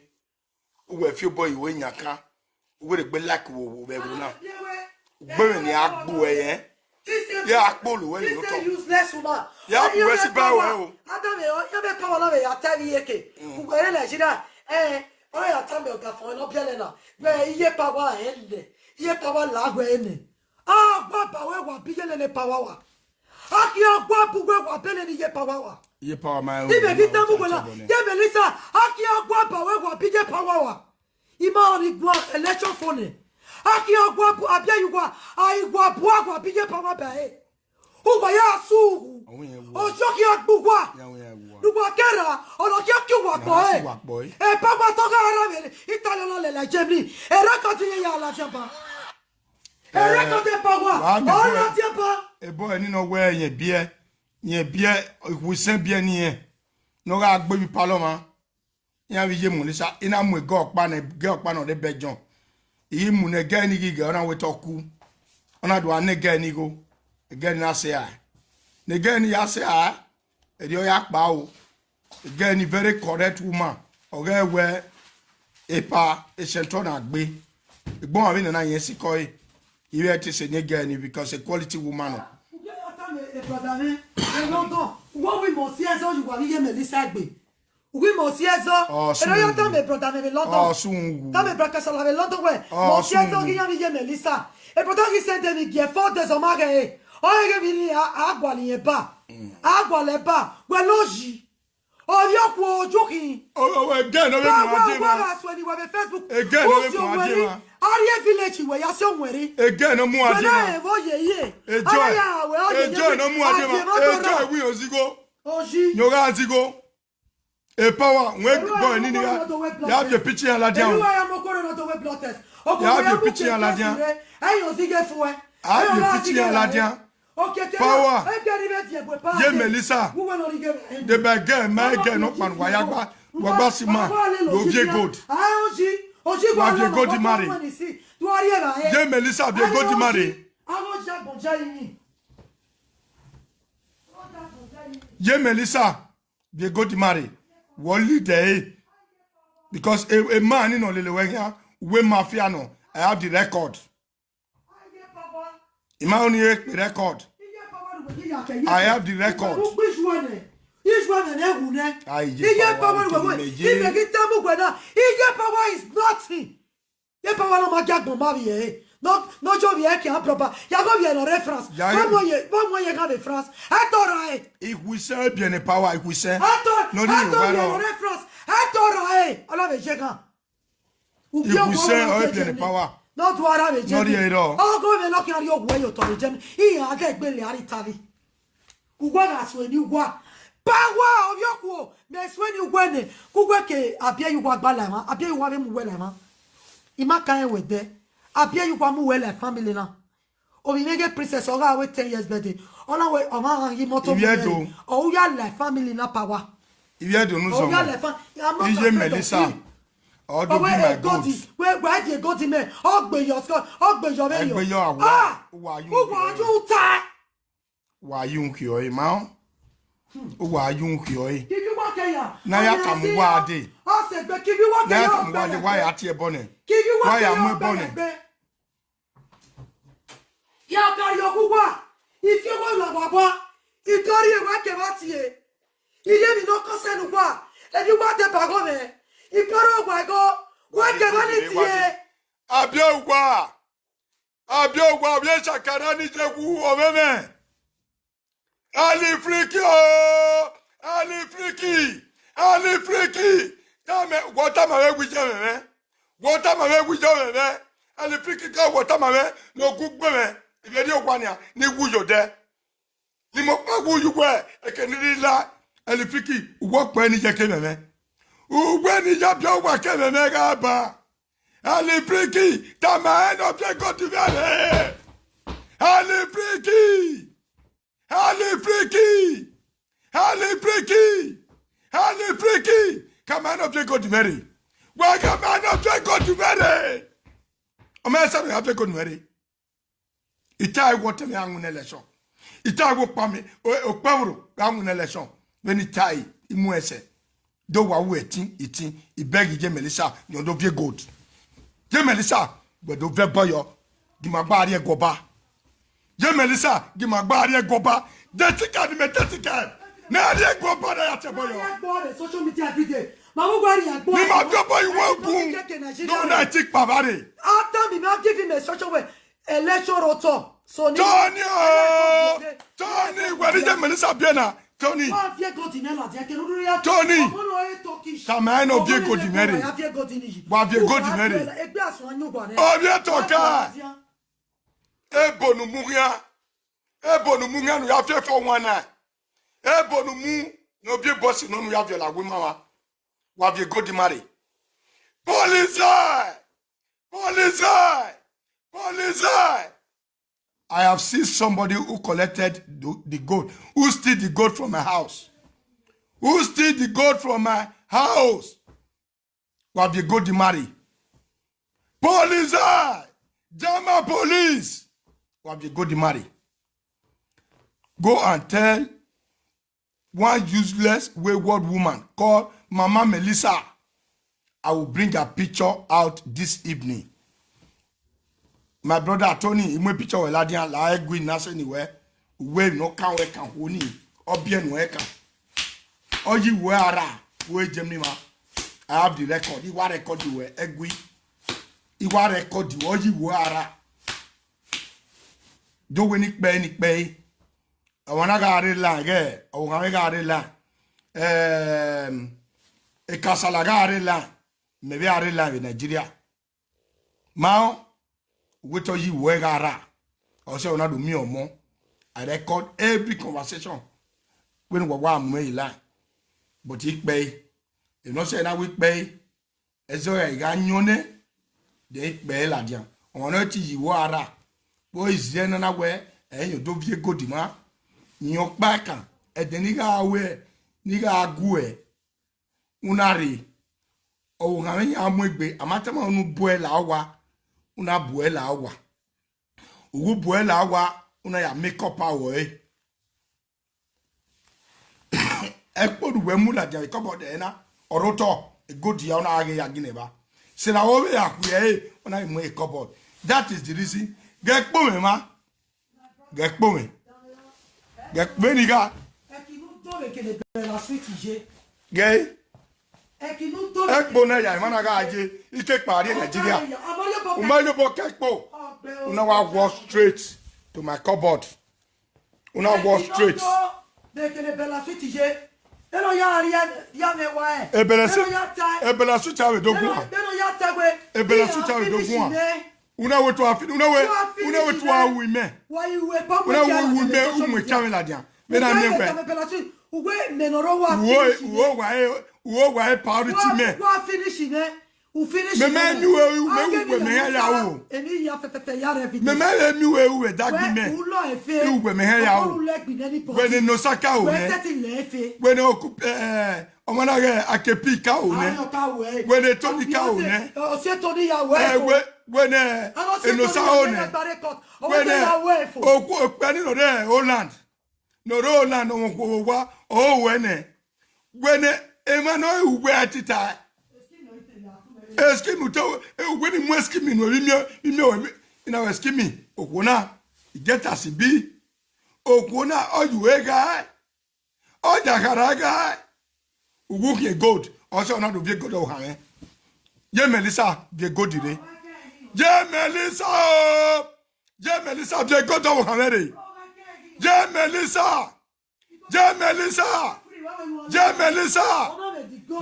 Uwẹ fi obọ iwe yan kan. Uwẹ rhe gbe like wo wo vbe ẹvbo na. Ugbẹmwẹ ni a gbe uwẹ yẹn. Ya kpolo wẹ yo tọ. Useless woman. Ya bu wẹ si ba wẹ o. Adam e, ya be power na vbe ya ta vbe iyeke. Uwẹ rre Nigeria. Eh, ọ ya ta mẹ ọga fọn ne ọ biẹlẹ na. Vbe iye power ẹ nẹ. Iye power la wẹ nẹ. A gua ba wẹ wa bi ye lele power wa. A khian gua bu wẹ wa bele ni ye power wa. Ye power ma. Ibe ghi tama uwẹ na, ye Melissa, a khian gua ba wẹ wa bi ye power wa. I ma ọni gua election fo nẹ. A khian gua bu, a biẹ ye uwa, a i gua bu a wa bi ye power ba ẹre. Uwa ya su ughu. Ọwọ yẹn wu. Ọjọ khian gbe uwa. Ya wẹ ya wu. Ne uwa kẹra, ọ nọ khian kie uwa kpọ ẹre. Uwa kpọ ẹre. Epa uwa tọ gha ra vbe Italy, ọ na lele Germany. Record ye ya ladian ba. Record epa uwa. Ọ ladian ba. Ebo ẹni nọ wẹ yẹn biẹ, yẹn biẹ, ikhuisẹn biẹ ni ẹn. Ne ọ gha gbe vbe Parliament. Iran vbe ye mu ne sa, I na mu egẹ ọkpa ne, egẹ ọkpa ne ọ rre Belgium. I ghi mu ne egẹ ni ghi ghẹ, ọ na wẹ te ọ ku. Ọ na do a ne egẹ ni igho. Egẹ ni na sẹ a. Ne egẹ ni ya sẹ a, erriọ ya kpa o. Egẹ ni very correct woman. Ọ ghẹ wẹ epa esẹntọ na gbe. Egbọn avbe nana yẹn sikọ e. I vbe te sẹ ne egẹ ni because a quality woman nọ. Ugbẹn ya tama e brother mwẹ, e London, uwẹ wi mọ si ẹzọ ye uwa vbe iye Melissa gbe. Uwẹ mọ si ẹzọ, Ọ ere ya sun tama e brother mwẹ vbe London. Ọ sun wu. Tama e brother Kasala vbe London wẹ, Ọ mọ si ẹzọ sun ghi wu. Yan vbe iye Melissa. E brother ghi send emwi gie four days ọ ma ghẹ e. Ọ ghe vbe ni a, a gualọ irẹn ba. A gualọ ẹba, wẹ ne ọ yi. Ovbi okhuo oju khin. Ọ, ọ, again, ọ vbe Wa, mu wa, adie wa mwa. Gha suẹn ni wẹ vbe Facebook. Again, ọ vbe Usi mu adie Owẹri, mwa. A rrie village wẹ ya si Owẹri. Again, ọ mu Wẹ adie na mwa. Ẹvbo ye ye. Ejọ Ara ẹ. Ya wẹ ọ ye Ejọ ye. Ẹ ne ọ mu adie mwa. Adie mwa Ejọ dọrọ. Ẹ wi ozigho. Oyi. Yo gha zigho. E Power, wẹ Erua bọ ya ni ni mokoro gha. Nọ do wẹ blood test. Ya bi picture ya ladian. Erua ya mokoro nọ do wẹ blood test. Ya bi picture ya ladian. Ẹyin ozighe fuẹ. A bi picture ya ladian. Okeke Power. Ege ni vbe die egbe pa Ye de. Melissa. Wẹ wẹ nọ ni ghe. De ba ege, ma ege nọ kpan wa ya gba. Wa gba si ma. Yo vie gold. Ah, oji. Oji Wa vie gold marry. Tu ari era e. Ye Melissa vie gold marry. Awo ja gbọn ja yi. Ye Melissa vie gold marry. Wọ lead e. Because a, a man ni nọ lele wẹ khian, wẹ mafia nọ. I have the record. I ma only a record. I have the record. Ai, ye Power, Power, what do you mean, ye? Iye Power is nothing. Ye Power no ma gia gbọn ma vbe ẹre. No, no jo vbe ẹre ke a proper. Ya go vbe ẹre nọ rre France. Ya Wa ye- mu ye, wa mu ye gha vbe France. Ẹ tọ ra ẹ. Ikhuisẹ biẹ ne Power, ikhuisẹ. Ẹ tọ, No need ẹ tọ vbe ẹre nọ rre France. Ẹ tọ ra ẹ. Ọla vbe je gha. Ubi ọgua Ikhuisẹ ọgua ọ biẹ ne Germany. Power. No do ara vbe No Germany. Rri ẹre rọ. Ọgọ vbe nọ khian rrie ọgua ye otọ vbe Germany. Iran gha gbe lẹ a rrie Italy. Uwa gha suẹn ni uwa. Power ovbi okhuo, mẹ suẹn ni uwẹ nẹ, ke uwẹ ke Abiẹyuwa gba la emwa, Abiẹyuwa vbe mu uwẹ la emwa. I ma ka rẹn wẹ dẹ, Abiẹyuwa mu uwẹ la family na. Ovbi mwẹ ghe Princess, ọ gha wẹ ten years birthday. Ọ na wẹ, ọ ma gha ghi motor Ivie mu uwẹ do. Re. Ọ u ya la family na Power. Ivie do nu Ọ u ya zọmọ. La fa, I'm not Iye afraid of Melissa. Him. Ọ do Ọwẹ be my e gold. Gold, wẹ, wẹ e die gold mẹ, ọ gbe yọ sọ, ọ gbe yọ vbe yọ. Egbe yọ awa. Ah! Uwa yu Uwa nkhi ọre. Yu ta. Wa yu nkhi ọre, ma. Uwa yu nkhi ọre. Kivi wa ke ya. Na ya Ọmọ kamu ẹse wa ya. De. Ọ sẹ gbe kivi wa ke Na ya ya kamu wa de, ọgbẹlẹ wa gbe. Ya tie ẹbọ nẹ. Kivi wa Wa ke ya ya mu ẹbọ ọgbẹlẹ nẹ. Gbe. Ya ka yo ku wa. Ifi owo la wa wa. Ikọ rrie wa ke wa tie. Iye mi no kọsẹ nu wa. Eni wa de ba gho mẹ. Ikọ rrie wa go. Wa ke wa ni tie. Abio wa. Abio wa, ovbi Shakara ni je wu ọmwẹmwẹ. Ali Friki o, Ali Friki, Ali Friki. Tama, wọ tama vbe wu iye mwẹ mwẹ. Wọ tama vbe wu iye mwẹ mwẹ. Ali Friki ka wọ tama vbe ne ogu gbe mwẹ. Ivie rrie owa nian, ni wu yo dẹ. Ni mo kpa wu yu wẹ, eke ni rri la, Ali Friki, uwọ kpẹ ni ye ke mwẹ mwẹ. Uwẹ ni ya biẹ owa ke mwẹ mwẹ gha ba. Ali Friki, tama ẹn ne ọ viẹ gold mwẹ rre. Ali Friki, Ali Friki, Ali Friki, Ali Friki, kama ẹn ne ọ viẹ gold mwẹ rre. Wa kama ẹn ne ọ viẹ gold mwẹ rre. Ọ ma sẹ ya viẹ gold mwẹ rre. I tae wẹ ọtẹn mwẹ gha winna election. I tae wẹ okpa mwẹ, o-, okpẹvboro gha winna election. Vbene I tae, I mu ẹsẹ. Do wa ru ẹtin, itin, I beg Iye Melissa, yọ do viẹ gold. Iye Melissa, wẹ do vẹ ẹbọ yọ, gi ma gba rrie ẹguọba. Iye Melissa, gi ma gba rrie ẹguọba. De tika ni mẹ de tika. Ne a rrie ẹguọba na ya tẹ ẹbọ yọ. Social media every day. Ma wo wa rrie ẹguọba. Ni ma viọ ẹbọ iwẹ ogun. Keke Nigeria. No na ti kpa vba rre. After me, ma give him a social way. Election rotọ. So ni Tony o! Tony, wẹ ni Iye Melissa biẹ na. Tony. Wa viẹ gold mwẹ ladian ke ne u rhirhi ya Tony. Ọmọ nọ re Turkish. Tama ẹn ne ọ viẹ gold mwẹ rre. Ọmọ nọ ya viẹ gold ni yi. Wa viẹ gold mwẹ rre. Egbe asun anu wa rẹ. Ọ viẹ tọ ka. Ebo ne u mu khian. Ebo ne u mu ighẹ ne u ya viọ four one nine. Ebo ne u mu ne u biẹ bọsi nọ ne u ya viọ la wẹ ima mwa. Wa viọ gold marry. Police! Police! Police! I have seen somebody who collected the, the gold, who steal the gold from my house. Who steal the gold from my house? Wa viọ gold marry. Police! Jama police! Wa viọ gold marry. Go and tell one useless wayward woman called Mama Melissa. I will bring her picture out this evening. My brother Tony, I mu picture wẹ ladian la ẹgui na sẹ ni wẹ, uwẹ ne ọ kan wẹ kan ho ni, ọ biẹ nuẹ kan. Ọ yi wẹ ara, wẹ Germany ma. I have the record. I wa record wẹ ẹgui. I wa record wẹ, ọ yi wẹ ara. Do we ni kpẹ ni kpẹ. Ọmwa na gha rre line, ghẹ, ọvbokhan mwẹ gha rre line. Em, Kasala gha rre line. Mẹ vbe a rre line vbe Nigeria. Ma, wẹ te ọ yi wẹ gha ra. Ọ sẹ ọ na do miẹn ọmọ. I record every conversation. Wẹ ne uwa wa mu ẹre line. But I kpẹ ẹre. Emwi ne ọ sẹ na wẹ I kpẹ ẹre. Ẹzọ ya I gha yọn nẹ, de I kpẹ ẹre ladian. Ọmwa ne ọ te yi wẹ ara. Vbe iziẹ na na wẹ, ẹ i yọn do viọ gold ma. Yọn ọkpa ẹkan, ẹdẹ ne I gha wẹ, ne I gha gu ẹ. U na rre, ọvbokhan mwẹ yan mu egbe, a ma tama unu bu ẹre la owa, u na bu ẹre la owa. U ghi bu ẹre la owa, u na ya make up aro ẹre. Ẹkpo ne uwẹ mu ladian vbe cupboard ẹre na, ọ rre otọ, gold ya, u na gha ghe ya ginẹ evba. Sẹ na wẹ ọ vbe ya khuẹ ẹre, u na mu ẹre cupboard. That is the reason. Ghẹ kpo mwẹ emwa. Ghẹ kpo mwẹ. Ghẹ vbene I gha. Ghẹ. Ẹkpo na ya, emwa na gha ye, I ke kpa rrie Nigeria. U ma ye obọ ke ẹkpo. U na wa walk straight to my cupboard. U na walk straight. Ebele si, ebele si cha vbe dogun a. Ebele si cha vbe dogun a. Una we tua fi, una we, una we tua wi mẹ. Una we wi mẹ, u mu echa mwẹ ladian. Vbe na miẹn wẹ. Uwe mẹ nọ rọ wa finish. Uwo, uwo wa e, uwo wa e priority mẹ. Wa finish mẹ. U finish mẹ. Mẹ mẹ mi we u mẹ u we mẹ ya ya o. Emi ya fẹfẹfẹ ya rẹ video. Mẹ mẹ mi we u we dagbi mẹ. U lọ efe. U we mẹ ya o. U lẹ gbi nẹ ni body. Wẹ ne no saka o nẹ. Wẹ settle lẹ efe. Wẹ ne oku eh Ọmọ na ghẹ Akepi ka o nẹ. Wẹ ne Tony ka o nẹ. Ọ si Tony ya wẹ fo. Wẹ ne Enosa o nẹ. Wẹ ne okhu okpia ni nọ rre Holland. Nọ rre Holland, ọmọ okhuo vbe owa, ọ wẹ nẹ. Wẹ ne emwa ne ọ ru wẹ a tita. Scheme te, wẹ ni mu scheme nu, vbe imiọ, vbe imiọ, na wẹ scheme, okhuo na, I get as I be. Okhuo na, ọ yu ẹre gha. Ọ ya khara gha, uwu khian gold, ọ sẹ ọ na do viọ gold ọvbokhan mwẹ. Ye Melissa viọ gold rre. Ye Melissa o, ye Melissa viọ gold ọvbokhan mwẹ rre. Ye Melissa, ye Melissa, ye Melissa,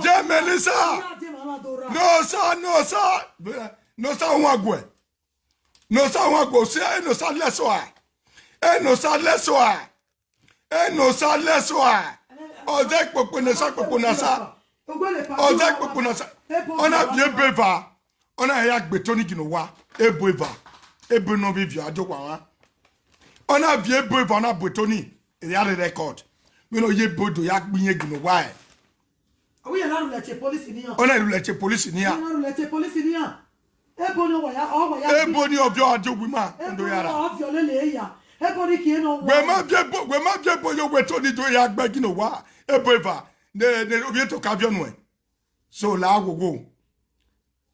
ye Melissa. No sir, no sir, no sir, wan guẹ. No sir, wan guẹ, sẹ no sir lẹ sua. E no sir lẹ sua. Enosa lẹ sua. Ọ zẹ kpokpo ne sa kpokpo na sa. Ọ zẹ kpokpo na sa. Ọ na viọ ebo eva. Ọ na ya gbe Tony gin owa. Ebo eva. Ebo ne ọ vbe viọ ajo wa mwa. Ọ na viọ ebo eva, ọ na bu Tony. E ya rre record. Vbene ọ ye ebo do ya gbe iyen gin owa ẹ. Ọ wẹ iran na rhulẹ tie polisi ne iran. Ọ na rhulẹ tie polisi ne iran. Iran na rhulẹ tie polisi ne iran. Ebo ni ọ wa ya, ọ wa ya. Ebo ni ọ viọ a die owu ima, ọ do ya ra. Ebo ni ọ viọ lele ya. Ebo ni kien nọ wa. Wẹ ma viọ ebo, wẹ ma viọ ebo yo wẹ Tony do ya gbe gin owa. Ebo eva, ne, ne ovie to ka viọ nuẹn. So la wowo.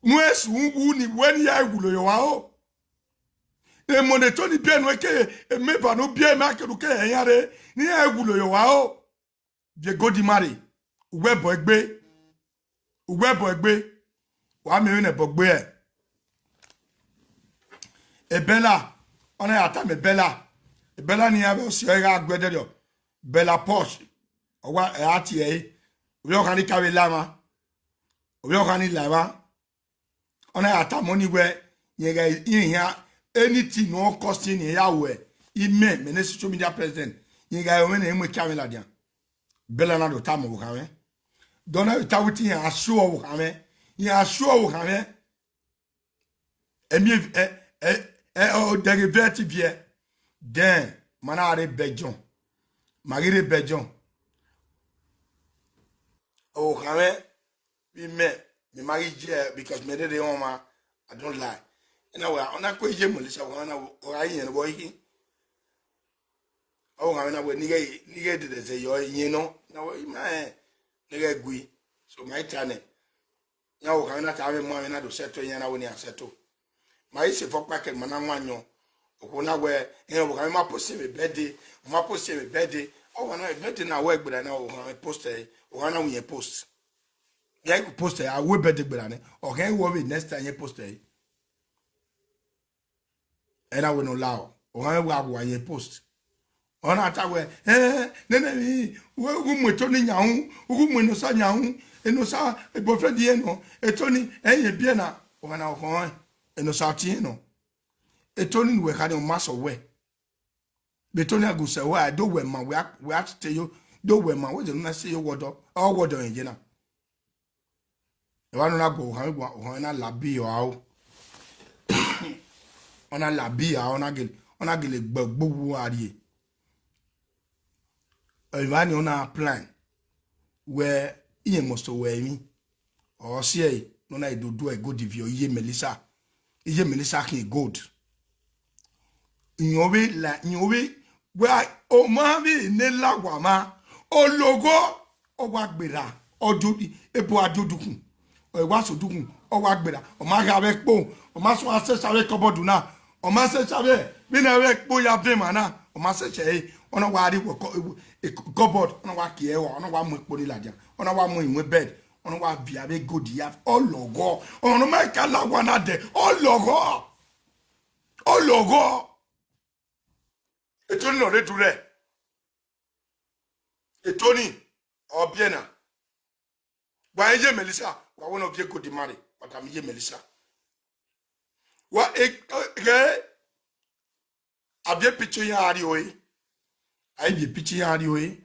Nuẹn su wu ni wẹ ne I ya wulo ye owa o. Emọ ne Tony biẹ nuẹn ke, emọ eva ne u biẹ, emọ akẹdu ke ẹyan rre, ne I ya wulo ye owa o. Viọ gold marry, uwẹ bọ egbe, uwẹ bọ egbe, wa miẹn vbene ẹbọ gbe ẹ. Bella, ọ na ya tama Bella, Bella ne iran vbe si ẹre gha gu ẹdẹrriọ, Bella Posh, ọ wa, ẹ a tie ẹre, ovbi ọkhan ni ka vbe la emwa, ovbi ọkhan ni la emwa. Ọ na ya tama ọni wẹ, rẹn gha rẹn hia, anything ne ọ cost ne ya wẹ, imẹ, mẹ ne social media president, rẹn gha re mwẹ ne mu ekia mwẹ ladian. Bella na do tama ọvbokhan mwẹ. Dọna vbe ta wetin iran show ọvbokhan mwẹ. Iran show ọvbokhan mwẹ. Ẹmi, ẹ, ẹ, ẹ, ọ dẹghe vẹ ti viẹ. Then, ma na rre Belgium. Ma ghi rre Belgium. Ọvbokhan mwẹ, vbe imẹ, mẹ ma ghi ye, because mẹ rherhe ọmwa, I don't lie. Ena wẹ, ọ na kue ye Melissa, ọ na, ọ gha yẹn vbọ ikhin. Ọvbokhan mwẹ na wẹ, ne I ghẹ, ne I ghẹ dede zẹ yọ, iyẹn nọ. Na wẹ, ima rẹn, ne I ghẹ gui. So, ma i ta nẹ. Iran ọvbokhan mwẹ na ta mwẹ mu amwẹ na do sẹto, iran na wẹ ne iran sẹto. Ma i sẹ fọ ọkpa ke ma na wan yọn. Okhuo na wẹ, iran ọvbokhan mwẹ ma post ẹmwẹ birthday, ọ ma post ẹmwẹ birthday. Ọ wẹ na birthday na wẹ gberra na, ọvbokhan mwẹ post ẹre, ọvbokhan na wẹ irẹn post. Ya i ku post ẹre, a wẹ birthday gberra nẹ. Ọ khẹ wẹ vbe next time irẹn post ẹre. Ena wẹ ne ọ lao, ọvbokhan mwẹ wa wa irẹn post. Ọ na ta wẹ, eh, nene emwi, wẹ u ghi mu Tony yan ru, u ghi mu Enosa yan ru, Enosa boyfriend irẹn nọ, Tony, ẹ i rẹn biẹ na, ọvbokhan na khọn rẹn, Enosa ọtiẹn nọ. Tony ne uwẹ khare, ọ ma sẹ wẹ. Vbe Tony a gu sẹ wẹ, a do wẹ ma, wẹ a, wẹ a te yo, do wẹ ma, wẹ zẹ ne u na sẹ yo wọdọ, ọ wọdọ rẹn ye na. Evba ne ọ na gu ọvbokhan mwẹ guan, ọvbokhan mwẹ na labi aro. Ọ na labi aro, ọ na gele, ọ na gele gbe ogbowu a rrie. Evba ni ọ na plan wẹ irẹn must wẹ emwi. Ọ si ẹre ne ọ na do do ẹre gold viọ iye Melissa. Iye Melissa khin gold. Irẹn vbe la, irẹn vbe, wẹ, ọ ma vbe ne la wa ma, ọ logho, ọ wa gberra, ọ do, ebo a do dukhun, ọ wa so dukhun, ọ wa gberra, ọ ma gha vbe ẹkpo, ọ ma sẹ sẹ vbe cupboard na, ọ ma sẹ sẹ vbe, vbene vbe ẹkpo ya vẹ emwa na, ọ ma sẹ sẹ ẹre, ọ na wa rrie cupboard, ọ na wa kie ẹre, ọ na wa mu ekpo ni ladian, ọ na wa mu iwin bed, ọ na wa viọ avbe gold ya, ọ logho, ọ na ma ka la wa na dẹ, ọ logho, ọ logho. Etoni nọ rre durẹ. Etoni, ọ biẹ na. Wa ye Melissa, wa wẹ ne ọ viẹ gold ma rre, wa tama iye Melissa. Wa, e, e, ghẹ, a viẹ picture iran a rrie ore. A i viẹ picture iran a rrie ore.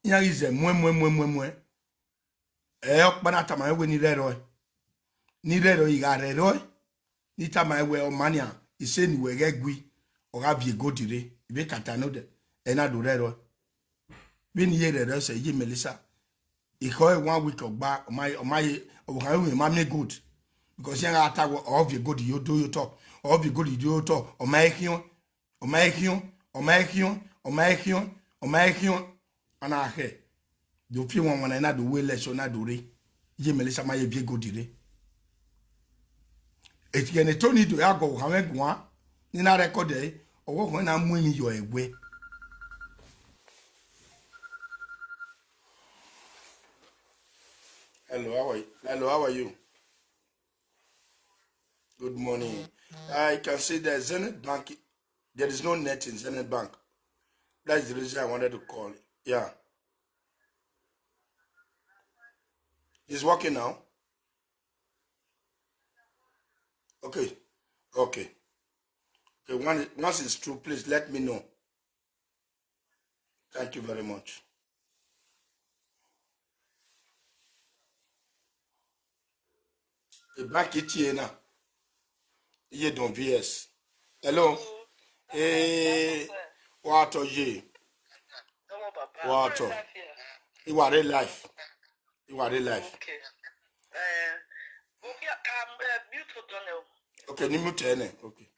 Iran ghi zẹ muẹ, muẹ, muẹ, muẹ, muẹ. Ẹ, ọkpa na tama wẹ ne I rhẹrọ ẹe. Ne I rhẹrọ ẹe, I gha rhẹrọ ẹe. Ne I tama wẹ, ọ ma nian, I sẹ ne uwẹ ghẹ gui, ọ gha viẹ gold rre. I vbe ka ta nodẹ, ẹ na do rhẹrọ ẹe. Vbene I ye rhẹrọ ẹe sẹ iye Melissa. I khọ ẹre one week ọgba, ọ ma, ọ ma ye, ọvbokhan mwẹ ma miẹn gold. Because iran gha ta wẹ, ọ viẹ gold yo do ye otọ, ọ viẹ gold do ye otọ, ọ ma i khiọn. Ọ ma i khiọn, ọ ma i khiọn, ọ ma i khiọn, ọ ma i khiọn. A na khẹ. Do fi wanwan na, na do wẹ election na do rre. Iye Melissa ma ye viẹ gold rre. Etẹghẹ ne Tony do ya gọ ọvbokhan mwẹ guan, ne I na record ẹre, ọvbokhan na mu emwi yọ ẹwẹ. Hello, how are you? Hello, how are you? Good morning. I can see that Zenith Bank, there is no net in Zenith Bank. That's the reason I wanted to call. Yeah. It's working now. Okay. Okay. Okay. When, once it's through, please let me know. Thank you very much. Ebaki tie na. Iye don V S. Hello. Eh, wa tọ ye. Wa tọ. I wa rre live. I wa rre live. Okay. Eh, okay, um, eh, mute your channel. Okay, ni mute ẹnẹ. Okay.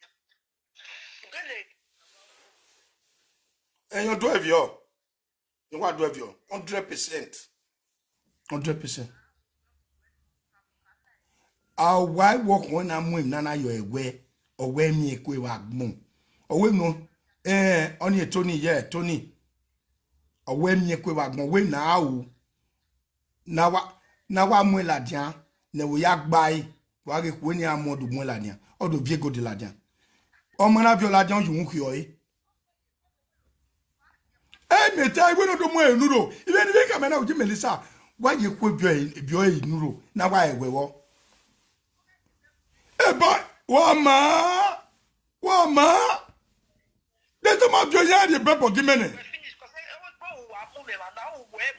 Ẹyin ọdọ ẹviọ. Ni wa do ẹviọ hundred percent. Hundred percent. A wa wọ khọn na mu emwi na na yọ ẹwẹ, ọ wẹ miẹn kue vbe agbọn. Ọ wẹ nọ, eh, ọni Tony, yeah, Tony. Ọ wẹ miẹn kue vbe agbọn, wẹ na ru. Na wa, na wa mu ladian, ne wo ya gba ẹre, wa ghe kue ne a mu ọdọ mu ladian, ọdọ viẹ gold ladian. Ọ ma na viọ ladian, ọ ye uhunmwu khiọ ẹre. Ẹ mẹ ta iwẹ ne ọ do mu ẹre unu ro, ivẹ ne ivẹ ka mẹ na, uji Melissa, wa ye kue viọ ẹre, viọ ẹre unu ro, na wa ẹwẹ vbọ. Eba, wa ma, wa ma. Yo, ya rhie bọbọ gi mẹ nẹ.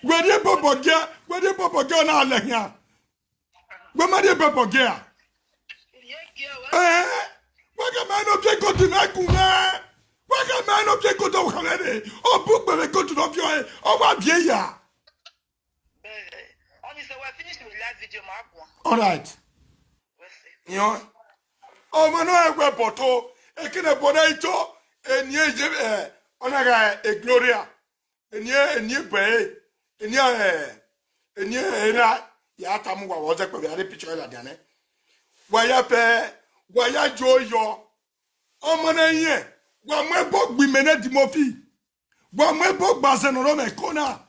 Wẹ rhie bọbọ gi, wẹ rhie bọbọ gi, ọ na lẹ khian. Wẹ ma rhie bọbọ gi a. Eh, wẹ ghe mẹ ne ovbi egodu ne gun mwẹ. Wẹ ghe mẹ ne ovbi egodu ọvbokhan mwẹ rre. Ọ bu gbe vbe egodu ne ọ viọ ẹre, ọ wa viẹ ya. All right. Iran. Ọmọ ne ọ wẹ bọto, ekene bọdẹ ito, eni eje, eh, ọ na gha e Gloria, eni, eni bẹre, eni, eh, eni era, ya tama uwa vbe ọ zẹkpẹ vbe a rre picture ladian nẹ. Wa ya fẹ, wa ya yo yọ. Ọmọ ne ẹyẹn, wa mu ẹbọ gbe imẹ ne Dimofi. Wa mu ẹbọ gba azẹ ne ọ rọ mwẹ ko na.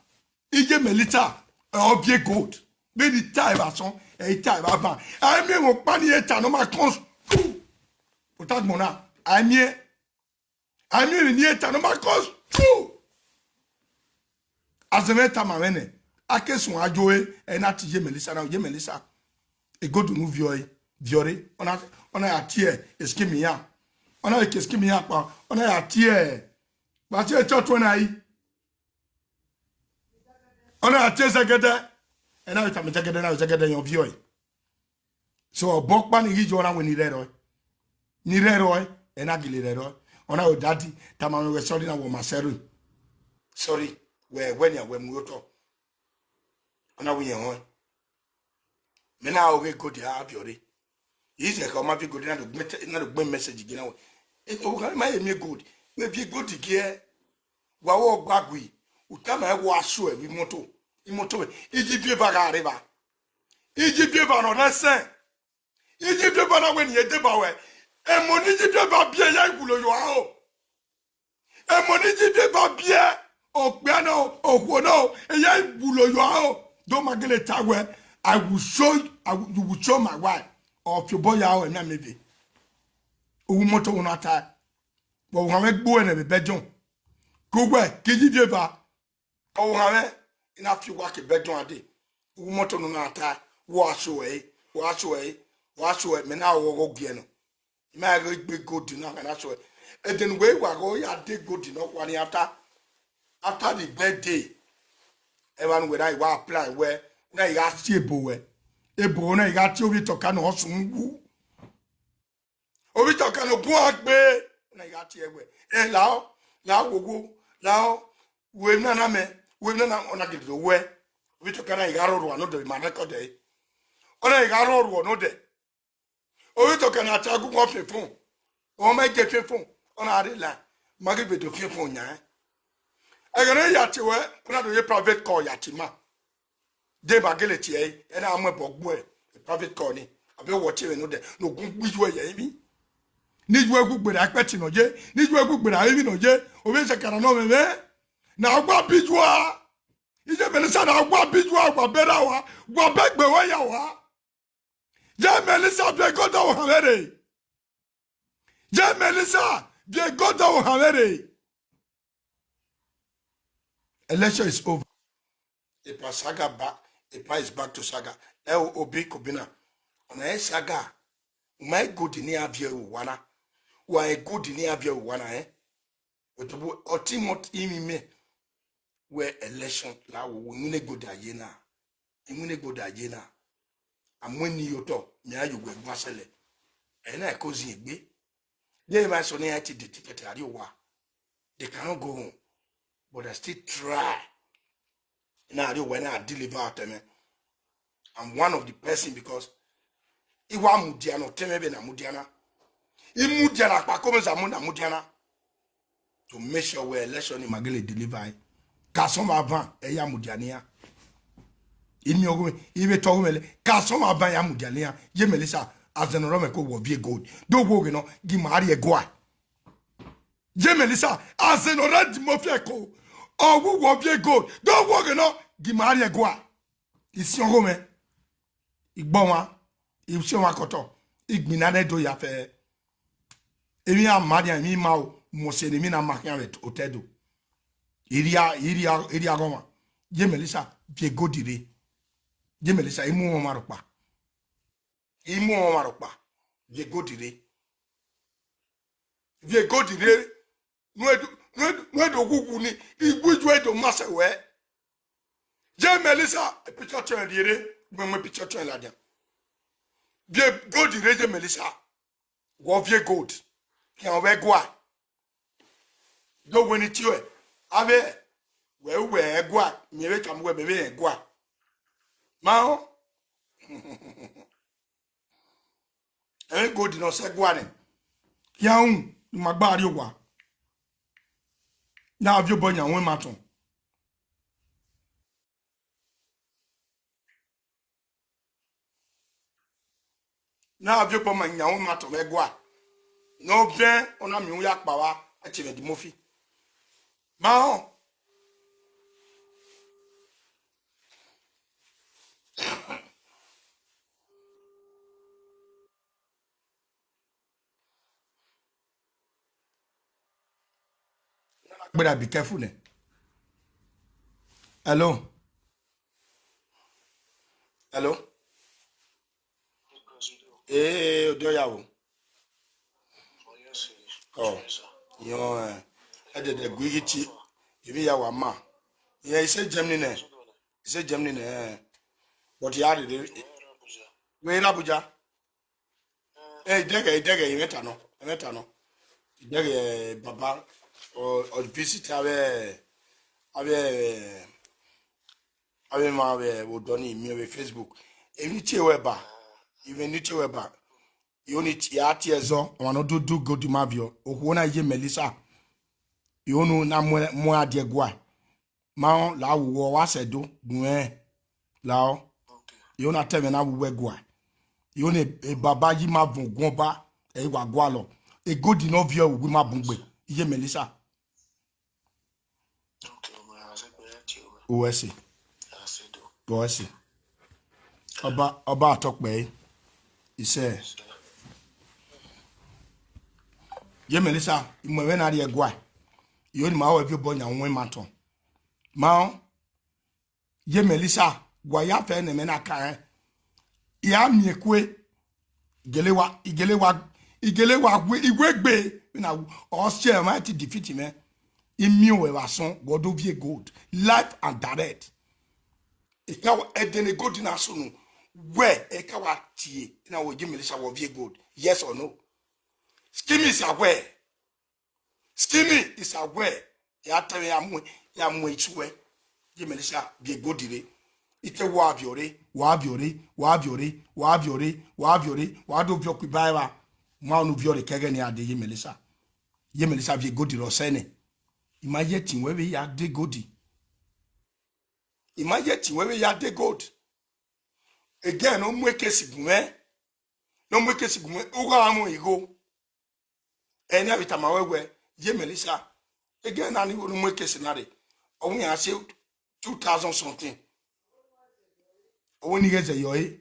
Iye Melita, ẹ, ọ viẹ gold. Vbene I ta evba sọn, ẹ, I ta evba ban. A i miẹn emwi ọkpa ne irẹn ta ne ọ ma kọn stu. Otagbọn na, a i miẹn. A i miẹn emwi ne irẹn ta ne ọ ma kọn stu. Azẹ mwẹ tama mwẹ nẹ, a ke suẹn a yo ẹre, ẹ na tie Iye Melisa na, Iye Melisa. Egodu ne u viọ ẹre, viọ re, ọ na, ọ na ya tie scheme iran. Ọ na ke scheme iran kpa, ọ na ya tie, wa tie church wẹ na yi. Ọ na ya tie zẹgẹdẹ, ẹ na vbe tama zẹgẹdẹ, na vbe zẹgẹdẹ yan viọ ẹre. So, ọbọ ọkpa ni ghi yọ na wẹ ni rẹrọ ẹre. Ni rẹrọ ẹre, ẹ na gele rẹrọ ẹre. Ọ na wẹ daddy, tama mwẹ wẹ sorry na wẹ ọ ma sẹ ẹre. Sorry, wẹ, wẹ nian wẹ mu ye otọ. Ọ na wẹ irẹn họn ẹre. Mẹ na oghe gold a viọ re. Izẹ kha ọ ma viẹ gold na do gbe te-, na do gbe message gie na wẹ. E, ovbokhan ma ye miẹn gold. Wẹ viẹ gold gie, wa wẹ ọgbagui, u tama ẹre wa sue vbe imoto. Imoto vbe, iye viẹ eva gha rre evba. Iye viẹ eva ne ọ rre ẹsẹn. Iye viẹ eva na wẹ ne irẹn deba wẹ. Emọ ne iye viẹ eva biẹ ya iwulo yo aro. Emọ ne iye viẹ eva biẹ, okpia na o, okhuo na o, eya iwulo yo aro. Do ma gele ta wẹ, I will show, I will, you will show my wife. Ọ fi obọ ya aro, ẹmia mẹ ve. Uwu imoto na ta. Vbe ọvbokhan mwẹ gbe uwẹ nẹ vbe Belgium. Ke uwẹ, ke iye viẹ eva. Ọvbokhan mwẹ, I na fi uwa ke Belgium a dee. Uwu imoto ne u na ta, wa sue ẹre, wa sue ẹre, wa sue ẹre, mẹ na ghọghọ gie nọ. I ma ghe gbe gold na, mẹ na sue ẹre. Ẹdẹ ne uwẹ wa ghe ọ ya de gold nọ kua ni after, after the birthday. Evba ne uwẹ na wa apply wẹ, na i gha tie ebo wẹ. Ebo na i gha tie ovbi tọka ne ọ sunu wu. Ovbi tọka ne ogun a gbe, na i gha tie wẹ. Ẹ lao, lao wowo, lao, wẹ emwi na na mẹ, wẹ emwi na na, ọ na gele do wẹ. Ovbi tọka na i gha rhọrhuọ nodẹ, ma record ẹre. Ọ na i gha rhọrhuọ nodẹ. Ovbi tọka na ta gu wọn fian fon. Ọ ma je fian fon, ọ na rre la, ma ghi vbe do fian fon yan. Ẹghẹ ne ya tie wẹ, ọ na do ye private call ya tie ima. De ma gele tie ẹre, ẹ na mu ẹbọ gbuẹ, private call ni. Abẹ wọ tie vbe nodẹ, ne ogun gbe iyuẹ ye emwi. Ne iyuẹ gu gberra ẹkpẹti nọ ye, ne iyuẹ gu gberra emwi nọ ye, ovbi zekara nọ mwẹ mwẹ. Na wa bi iyuẹ, iye Melisa na wa bi iyuẹ, wa bẹrẹ wa, wa bẹgbe wẹ ya wa. Ye Melisa viẹ gold ọvbokhan mwẹ rre. Ye Melisa viẹ gold ọvbokhan mwẹ rre. Election is over. Epa saga back, epa is back to saga. Ẹ o, Obi Kobina. Ọna ẹ saga. U ma e gold ne a viẹ ru owa na. Wa e gold ne a viẹ ru owa na, eh? Otobo, ọtẹn mọ imẹ wẹ election la wo, wo iwinna gold a ye na. Iwinna gold a ye na. A mu eni ye otọ, mẹ a ye uwẹ guan sẹlẹ. Ẹ na ẹko zin egbe. Ye emwa eso ne iran te de ticket a rrie owa. They cannot go home. But they still try. Na rrie owa, na deliver out, man. I'm one of the person because I wa mudia ne ọtẹn mwẹ vbe ne a mudia na. I mudia ne akpako mwẹ zẹ, a mu ne a mudia na. To make sure wẹ election ni ma gele deliver ẹre. Ka sọn vbe avan, ẹ ya mudia ne iran. I miẹn ọghe mwẹ, I vbe tọ ọghe mwẹ lẹ, ka sọn vbe avan ya mudia ne iran. Ye Melisa, azẹ ne ọ rọ mwẹ ko wọ viẹ gold. Do wo ghe nọ, gi ma rrie ẹguae. Ye Melisa, azẹ ne ọ rre Dimofi ẹko, ọ wu wọ viẹ gold. Do wo ghe nọ, gi ma rrie ẹguae. I siọn ọghe mwẹ. I gbe ọmwa, I siọn ọmwa kọtọ, I gbinna nẹ do ya fẹ. Emwi a ma nian, emwi ma o, mu ọse ne emwi na ma khian vbe otọ Ẹdo. I rhia, I rhia, I rhia ọghe ọmwa. Ye Melisa, viẹ gold rre. Ye Melisa, I mu ọmwa rhọkpa. I mu ọmwa rhọkpa. Viẹ gold rre. Viẹ gold rre. Nu edu, Wẹ do ghughu ni, iwiju do ma sẹ wẹ. Ye Melissa, picture tuẹn rhie rre, mẹ mu picture tuẹn ladian. Viẹ gold rre ye Melissa. Wọ viẹ gold. Khian vbe ẹguae. Do wẹ ne I tie uẹ. Avbe wẹ, wẹ ẹguae, mẹ vbe tama uwẹ, mẹ vbe rẹn ẹguae. Ma họn. Ẹmwẹ gold ne ọ sẹ ẹguae nẹ. Khian ru, ne ima gba rrie owa. Na viọ obọ yan wẹ ma tọn. Na viọ obọ ma yan wẹ ma tọn vbe ẹguae. Ne ọ vẹn, ọ na miẹn uya kpao vba, a tie mwẹ Eddie Murphy. Ma họn. Brother, be careful nẹ. Hello. Hello. Ee, ọdọ ya o. Ọ, yọn, eh, ẹdẹdẹ gu ighi tie, emwi ya wa ma. Yẹn, I say Germany nẹ. I say Germany nẹ, eh. But ya rere, wẹ rre Abuja. Eh, idẹghẹ, idẹghẹ, ẹmwata nọ, ẹmwata nọ. Idẹghẹ, eh, baba, ọ, ọ visit avbe, avbe, avbe ma vbe odọ ni miẹn vbe Facebook. Emwi tie wẹ ba, emwi ni tie wẹ ba. Yo ni ti-, a tie ẹzọ, ọmwa ne ọ do do gold ma viọ. Okhuo na ye Melissa. Yo nu na mu, mu a die ẹguae. Ma họn, la wo wọ wa sẹ do gun ẹn. Lahọ. Yo na te mwẹ na wu wẹ ẹguae. Yo ne e baba yi ma vọn ogun ọba, ẹ i wa gualọ. E gold ne ọ viọ, uwu ma bun gbe. Iye Melissa. Uwẹ ẹse. Uwẹ ẹse. Ọba, ọba atọ kpẹre. Isẹ. Ye Melissa, I mu ẹmwẹ na rrie ẹguae. Iyo ni ma ho ẹviọ obọ yan wẹn ma tọn. Ma họn. Ye Melissa, wa ya fẹ ne mẹ na ka rẹn. I a miẹn kue. Igele wa, igele wa, igele wa wẹ, iwegbe, na ọ si ẹmwẹ ti defeat mwẹ. I miẹn wẹ vbe asọn, wẹ do viẹ gold, live and direct. Eka wa, ẹdẹ ne gold na sunu, wẹ eka wa tie, na wẹ Ye Melissa wẹ viẹ gold, yes or no? Scheme is aware. Scheme is aware. Ya tẹmwẹ ya mu, ya mu ituẹ. Ye Melissa viẹ gold rre. Ite wa viọ rre, wa viọ rre, wa viọ rre, wa viọ rre, wa viọ rre, wa do viọ ku iba ẹvba. Ma unu viọ rre kẹghẹ ne a de Ye Melissa. Ye Melissa viẹ gold rre ọsẹ nẹ. I ma ye ẹtin wẹ vbe ya de gold. I ma ye ẹtin wẹ vbe ya de gold. Again, ne ọ mu ekesi gun mwẹ. Ne ọ mu ekesi gun mwẹ, u gha mu igho. Ẹni a vbe tama wẹ wẹ, Ye Melissa, ẹghẹ na ni vbe unu mu ekesi na rre, ọ wẹ iran se two thousand something. Ọ wẹ ne I ghẹ zẹ yọ ẹre,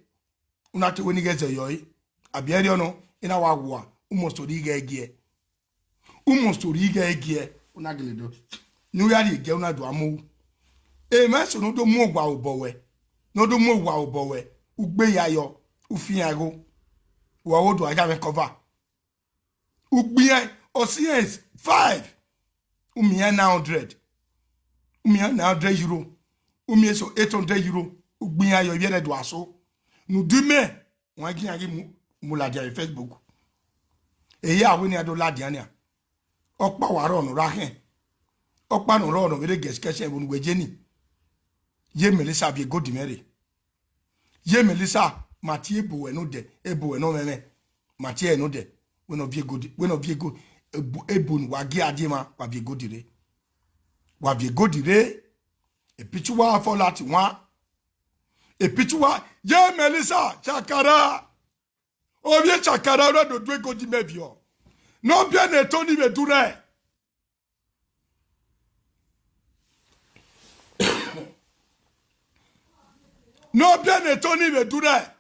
u na te wẹ ne I ghẹ zẹ yọ ẹre, abi ẹrriọ nọ, I na wa wua, u must rhie ighẹ giẹ. U must rhie ighẹ giẹ, u na gele do. Ne u ya rhie giẹ, u na do a mu ru. Emwa eso ne ọ do mu owa obọ wẹ, ne ọ do mu owa obọ wẹ, u gbe ya yọ, u fi iran igho, u wa vbe do a ya mwẹ cover. U gbe iran, ọ si iran five, u miẹn iran nine hundred, u miẹn iran nine hundred euro, u miẹn eso eight hundred euro, u gbe iran yọ ivbi ẹre do a so. Ne u do imẹ, wan gi iran ghi mu, mu ladian vbe Facebook. Ehe a wẹ ne iran do ladian nian. Ọkpa wa rrọọ ne ọ ra khẹn. Ọkpa ne ọ rrọọ ne ọ vbe rre gẹsikẹsi ẹvbo ne uwẹ je ni. Ye Melissa viẹ gold mwẹ rre. Ye Melissa, ma tie ebo wẹ ne odẹ, ebo wẹ ne ọmwẹmwẹ. Ma tie ẹre ne odẹ. Wẹ ne ọ viẹ gold, wẹ ne ọ viẹ gold. Ebo, ebo ne wa gie a die ma, wa viẹ gold rre. Wa viẹ gold rre. Epichi wa fọ lati wan. Epichi wa, Ye Melissa, chakara. Ovbi echakara rẹ do du egodi mẹ viọ. Ne ọ biẹ ne Tony vbe du rẹ. Ne ọ biẹ ne Tony vbe du rẹ.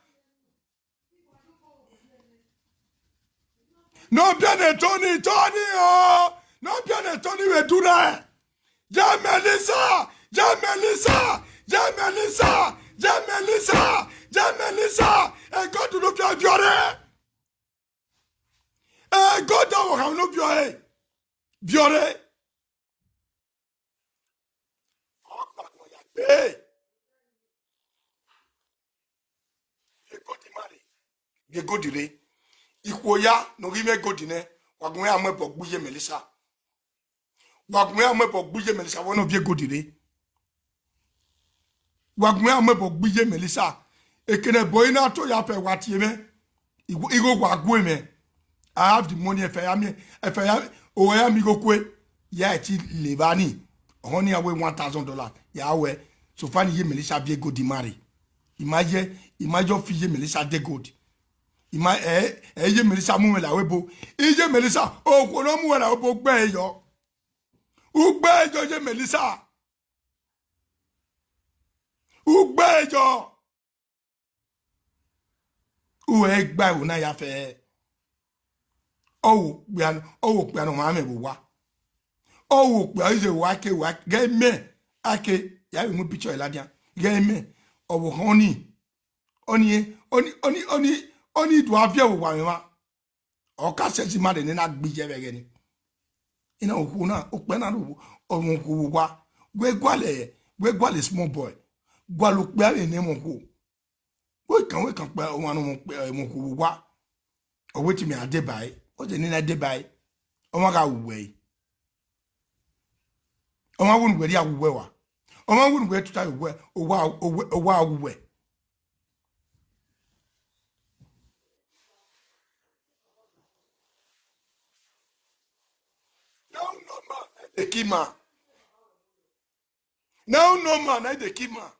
Ne ọ biẹ ne Tony, Tony o. Ne ọ biẹ ne Tony vbe du rẹ. Ye Melissa, Ye Melissa, Ye Melissa, Ye Melissa, Ye Melissa. Egodi ne ọ viọ viọ rre. Egodi ọvbokhan ne ọ viọ rre. Viọ rre. Hey! Vbe gold ma rre. Vbe gold rre. Ikhuo ya ne ọ ghi mwẹ gold nẹ, wa gu mwẹ ya mu ẹbọ gbe iye Melissa. Wa gu mwẹ ya mu ẹbọ gbe iye Melissa, vbọ ne ọ vbe gold rre. Wa gu mwẹ ya mu ẹbọ gbe iye Melissa. Eke ne ẹbọ i na to ya fẹ wa tie mwẹ. Igho, igho wa gu mwẹ. I have the money, ẹfẹ ya mi, ẹfẹ ya, owẹ ya mi igho kue. Ya ẹ ti le evba ni. Ọhọn ni a wẹ one thousand dollar. Ya wẹ. So far ni iye Melissa vbe gold ma rre. I ma ye, I ma yo fi iye Melissa de gold. I ma, ẹ, ẹ, iye Melissa mu mwẹ la ebo. Iye Melissa, okhuo ne ọ mu mwẹ la ebo, u gbe ẹre yọ. U gbe ẹre yọ iye Melissa. U gbe ẹre yọ. U ẹ gba ẹvbo na ya fẹ. Ọ wo okpia, ọ wo okpia ne ọ ma mwẹ vbe owa. Ọ wo okpia iye owa ke wa ghẹ mẹ, ake, ya vbe mu picture ladian. Ghẹ mẹ, ọ vbe họn ni. Ọni, ọni, ọni, ọni, ọni do a viẹ vbe owa mwẹ mwa. Ọ ka sẹtin ma de ne na gbe iye vbe ẹghẹ ni. Ina okhuo na, okpia na ro, ọmwa okhuo vbe owa. Wẹ gualẹ, wẹ gualẹ small boy. Gualọ okpia vbe ne ẹmwẹ okhuo. Wẹ kan, wẹ kan kpẹ ọmwa ne ọmwa okpia, ẹmwẹ okhuo vbe owa. Ọ wẹ te imẹ a deba ẹre. Ọ de ne na deba ẹre. Ọmwa gha wu wẹ ẹre. Ọmwa wẹ ne uwẹ rhia wu wẹ wa. Ọmwa wẹ ne uwẹ tuta ye uwẹ, owa, owa, owa wu wẹ. Now no man, na dey kill man. Now no man, na dey kill man.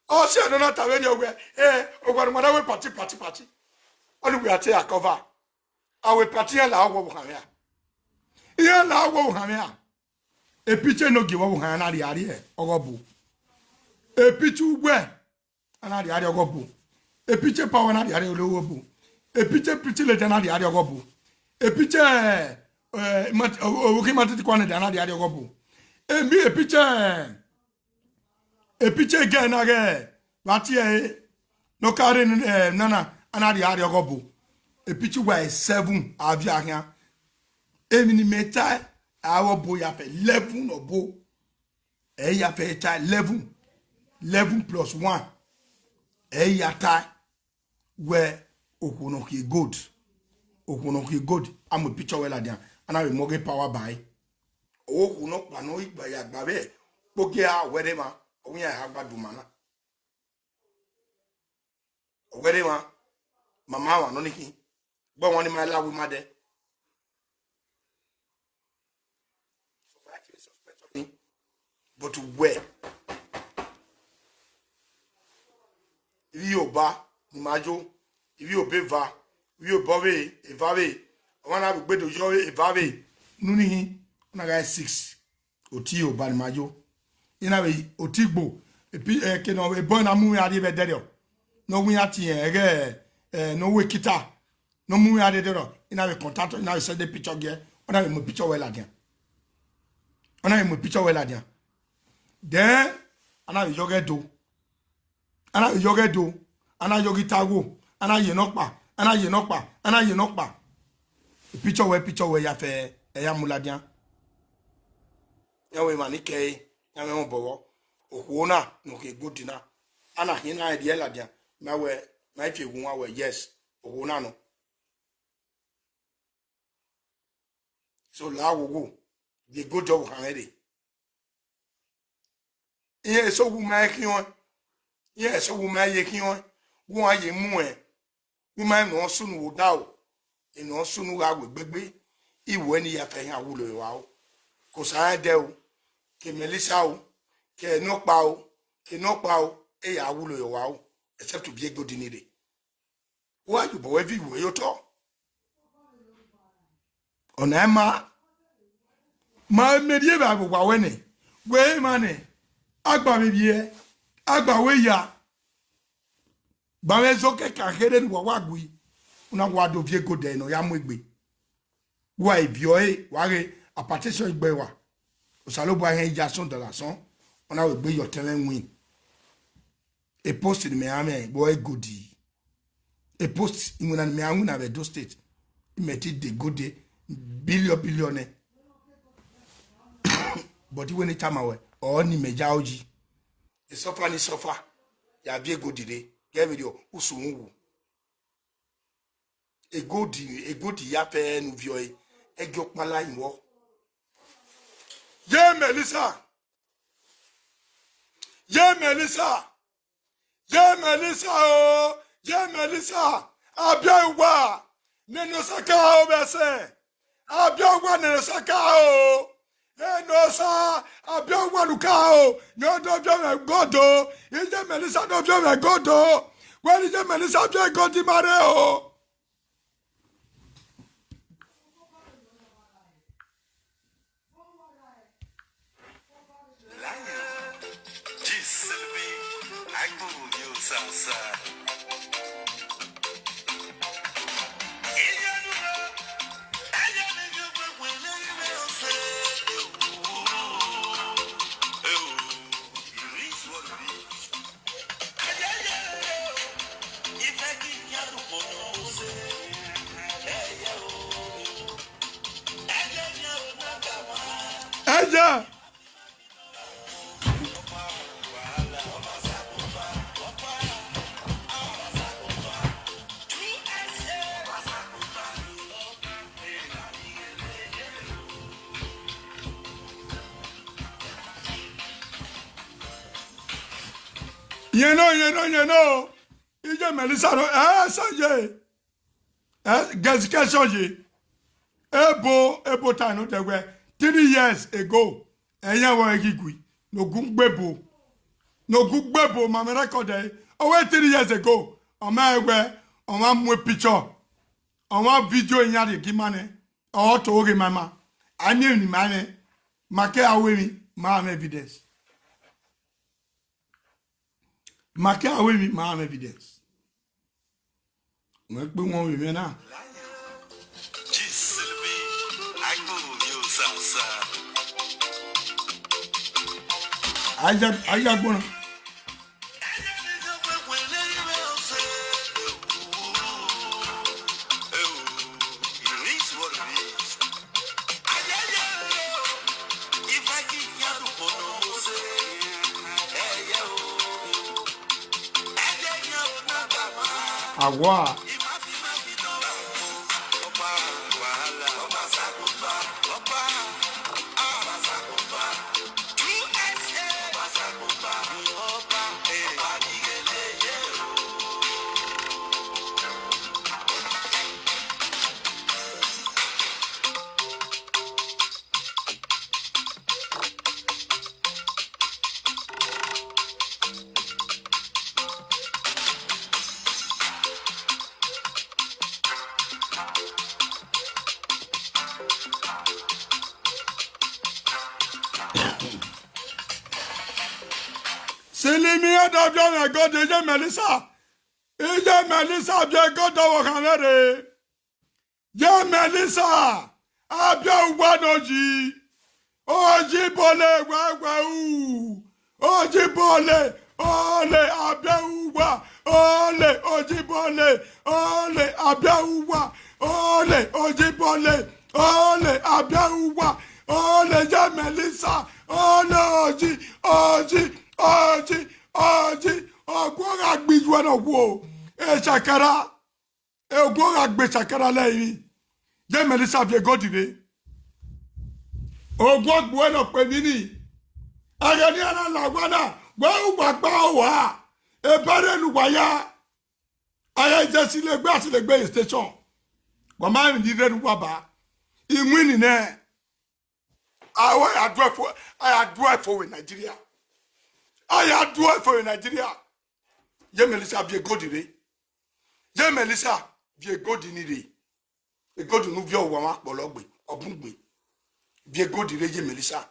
Ọ sẹ nọ na ta vberriọ wẹ, eh, owa ne uwa na wẹ party, party, party. Ọni wẹ a te a cover. A wẹ party iran la wọ vbe ohanmwẹ a. Iran la wọ vbe ohanmwẹ a. E picture ne ogie vbe ohanmwẹ na rhie rhie ọghe ọbo. E picture uwẹ, a na rhie rhie ọghe ọbo. E picture power na rhie rhie ọghe ọbo. E picture privilege na rhie rhie ọghe ọbo. E picture, eh, ma-, o-, o-, o-, kí ma titi kua nẹ, a na rhie rhie ọghe ọbo. E mi e picture, eh, e picture girl na ghẹ, vbe a tie ẹre, ne ọ ka rre, eh, nana, a na rhie rhie ọghe ọbo. E picture uwa seven, a viọ khian. Emwi ne imẹ tae, a ru ọbo ya fẹ eleven ọbo. Ẹ i ya fẹ ta eleven, eleven plus one. Ẹ i ya ta wẹ okhuo ne ọ khie gold, okhuo ne ọ khie gold, a mu picture wẹ ladian, a na vbe mu ọghe power ba ẹre. Okhuo nọkpa ne ọ ghi gba ya gba vbe kpogie a wẹ rre emwa, ọ wẹ iran eha gba duma na. Ọ wẹ rre emwa, mama emwa nọ ni khin, gbe ọmwa ni ma la wu ma dẹ. But wẹ, ivbi oba ne ima yo, ivbi oba eva, ivbi oba ọvbehe, eva vbe, ọmwa na vbe gbe do yọ vbe eva vbe, unu ni hin, ọ na gha six. Oti oba ne ima yo. I na vbe oti igbo, epi-, eh, eke ne ọ vbe bọ na mu iran rrie vbe ẹdẹrriọ. Ne ọ wẹ iran tie ẹghẹ, eh, ne ọ wẹ kita. Ne ọ mu iran rrie ẹdẹrriọ, I na vbe contact, I na vbe send picture giẹ, ọ na vbe mu picture wẹ ladian. Ọ na vbe mu picture wẹ ladian. Then, a na vbe yọ ghẹ do. A na vbe yọ ghẹ do. A na yọ ghi ta wo. A na ye nọkpa. A na ye nọkpa. A na ye nọkpa. Picture wẹ, picture wẹ ya fẹ, ẹ ya mu ladian. Iran wẹ emwa ni kẹre, iran mwẹ ẹmwẹ obọ vbọ. Okhuo na ne ọ khie gold na, a na khian na rhie ladian, ma wẹ, ma fi egwu wan wẹ, yes, okhuo na nọ. So la wo wo, vbe gold ọvbokhan mwẹ rre. Iran eso wu ma khian, iran eso wu ma ye khian, wu ma ye mu ẹn. Wu ma emwi ne ọ sunu vbe odaro, emwi ne ọ sunu gha wu egbegbe, iwẹ ni ya fẹ iran wulo ye owa o. Ke Osa rẹn dẹ o, ke Melissa o, ke nọkpa o, ke nọkpa o, e ya wulo ye owa o, except vbe gold ni rre. Wa ye obọ wẹ viọ iwẹ ye otọ. Ọna ima, ma mẹ rhie vbe owa wẹ nẹ, wẹ emwa nẹ, a gba vbe vbiẹ, a gba wẹ ya. Gba mwẹ zọ kẹkan kherhe ne uwa wa gui, u na wa do viọ egodẹ ne ọ ya mu egbe. Wa viọ ẹre, wa ghe apatesọn igbe wa. Osanobua hẹn ya sọn dala sọn, ọ na wẹ egbe ye ọtẹn mwẹ win. E post ne mẹ ra mwẹ vbe egodi. E post iwinna ne mẹ ra winna vbe Edo State. Imẹ te de egode billion billion nẹ. But iwẹ ne I tama wẹ, ọ ni mẹ ya oyi. Esọfa ni sọfa, ya viọ egodi rre, ghẹ vberriọ, usunmwu wu. Egodi, egodi ya fẹ ne u viọ ẹre, ẹgie ọkpala yin vbọ. Ye Melissa, ye Melissa, ye Melissa o, ye Melissa, a biẹ uwa, nene Osa ka o vbe ẹsẹ, a biẹ uwa nene Osa ka o, Enosa, a biẹ uwa ne u ka o, ne ọ do viọ mwẹ egodi o, iye Melissa do viọ mwẹ egodi o, wẹ ne iye Melissa viọ egodi ma rre o. Lion, G Silvy, Agbo, yo, Southside. Ẹja. Yẹn nọ, yẹn nọ, yẹn nọ. Iye Melissa nọ, ẹ sẹ ye. Eh, gẹsikẹsiọn ye. Ebo, ebo ta nọ dẹ wẹ, three years ago, ẹyan vbe ghi gui, ne ogun gbe ebo, ne ogun gbe ebo, ma mwẹ record ẹre. Ọ wẹ three years ago, ọ ma wẹ, ọ ma mu picture, ọ ma video iyan rhie gie ima nẹ, ọ to ghe ma ima, a miẹn emwi ne ima mwẹ, ma kẹ a ru emwi, ma mwẹ evidence. Ma kẹ a ru emwi, ma mwẹ evidence. Wẹ kpe wọn vbe mwẹ na. Aya, aya gbọna. Awa. Silimi ẹdẹ ọbiọmwẹ egodi, iye Melissa. Iye Melissa viọ egodi ọvbokhan mwẹ rre. Ye Melissa, a biẹ uwa ne oyi. Oyi bọle wẹwẹ u. Oyi bọle, ole, a biẹ uwa. Ole, oyi bọle, ole, a biẹ uwa. Ole, oyi bọle, ole, a biẹ uwa. Ole, ye Melissa, ole, oyi, oyi, oyi, oyi. Ọguọ gha gbe iye uwa ne ọ wuo. Eshakara. Oguọ gha gbe eshakara lẹ emwi, ye Melissa viẹ egodi rre. Oguọ gbe uwẹ ne ọ kpe emwi ni. Ẹghẹ ne iran na la owa na, wẹ uwa gba owa, eba rre ne uwa ya. A gha zẹ silegbe, a silegbe ye station. Wa ma rẹn emwi ni rre ne uwa ba. Iwinna nẹ. A ya duẹ fo, a ya duẹ fo vbe Nigeria. A ya duẹ fo vbe Nigeria. Ye Melissa viẹ egodi rre. Ye Melissa viẹ egodi ni rre. Egodi ne u viọ, wa ma kpọlọ gbe, ọ bun gbe. Viẹ egodi rre, ye Melissa.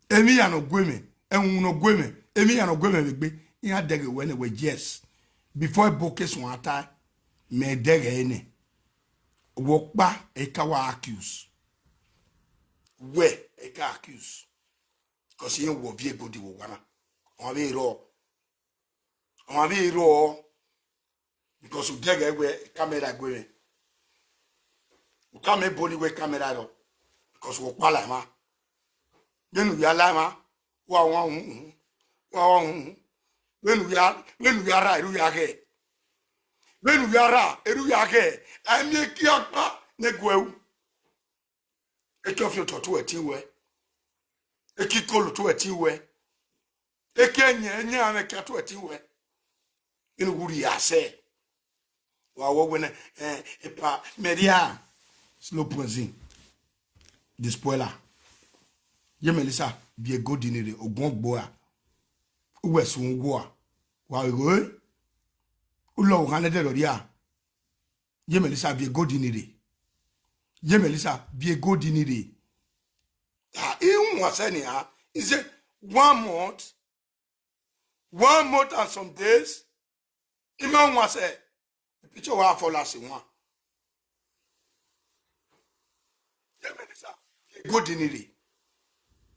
Emwi iran ne ọ gu mwẹ, ẹwunwu ne ọ gu mwẹ, emwi iran ne ọ gu mwẹ vbe egbe, iran dẹghe wẹ nẹ wẹ yes. Before ebo ke suẹn ta, mẹ dẹghe ẹre nẹ. Wẹ ọkpa, ẹ ka wa accuse. Wẹ, ẹ ka accuse. Because irẹn wẹ ọ viẹ egodi vbe owa na. Ọmwa vbe rrọọ. Ọmwa vbe rrọọ. Because u dẹghe wẹ camera gu mwẹ. U ka mẹ ebo ni wẹ camera rrọọ. Because wẹ ọkpa la emwa. Vbene u ya la emwa, wa wan uhunmwu, wa wan uhunmwu. Vbene u ya, vbene u ya ra, erha u ya ghẹ. Vbene u ya ra, erha u ya ghẹ. A i miẹn ekiọkpa ne gu ẹ ru. Eke ọfiotọ tu ẹtin wẹ. Eke ikolo tu ẹtin wẹ. Eke ẹyẹn, ẹyẹn amwẹ kia tu ẹtin wẹ. Vbene u wu rhie asẹ. Wa wọ wẹ nẹ, eh, epa, Maria, slow poison, the spoiler. Ye Melissa, viẹ gold ni rre, ogun ọgbo ra. Uwẹ sun uwu a. Wa ghe, u lọ vbe okhan nẹdẹ rhọrhia. Ye Melissa, viẹ gold ni rre. Ye Melissa, viẹ gold ni rre. Ah, I wan sẹ nian. He said, one month, one month and some days, I ma wan sẹ, picture wa fall out wan. Ye Melissa, viẹ gold ni rre.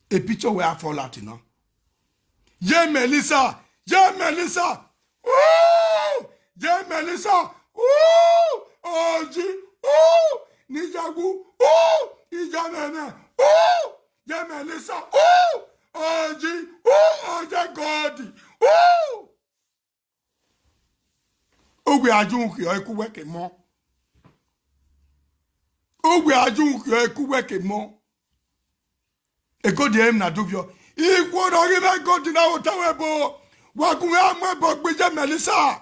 E picture wẹ a fall out na. Ye Melissa, ye Melissa, ooh! Ye Melissa, ooh! Ọji, ooh! Niyawu, ooh! Iyanẹnẹ, ooh! Ye Melissa, ooh! Ọji, ooh! Ọjẹ God, ooh! Uwẹ a ju khiọ eku wẹ ke mọ. Uwẹ a ju khiọ eku wẹ ke mọ. Egodi ẹre na do viọ. Ikhuo ne ọ ghi mwẹ egodi na vbe otọ ẹvbo. Wa gu mwẹ a mu ẹbọ gbe iye Melissa.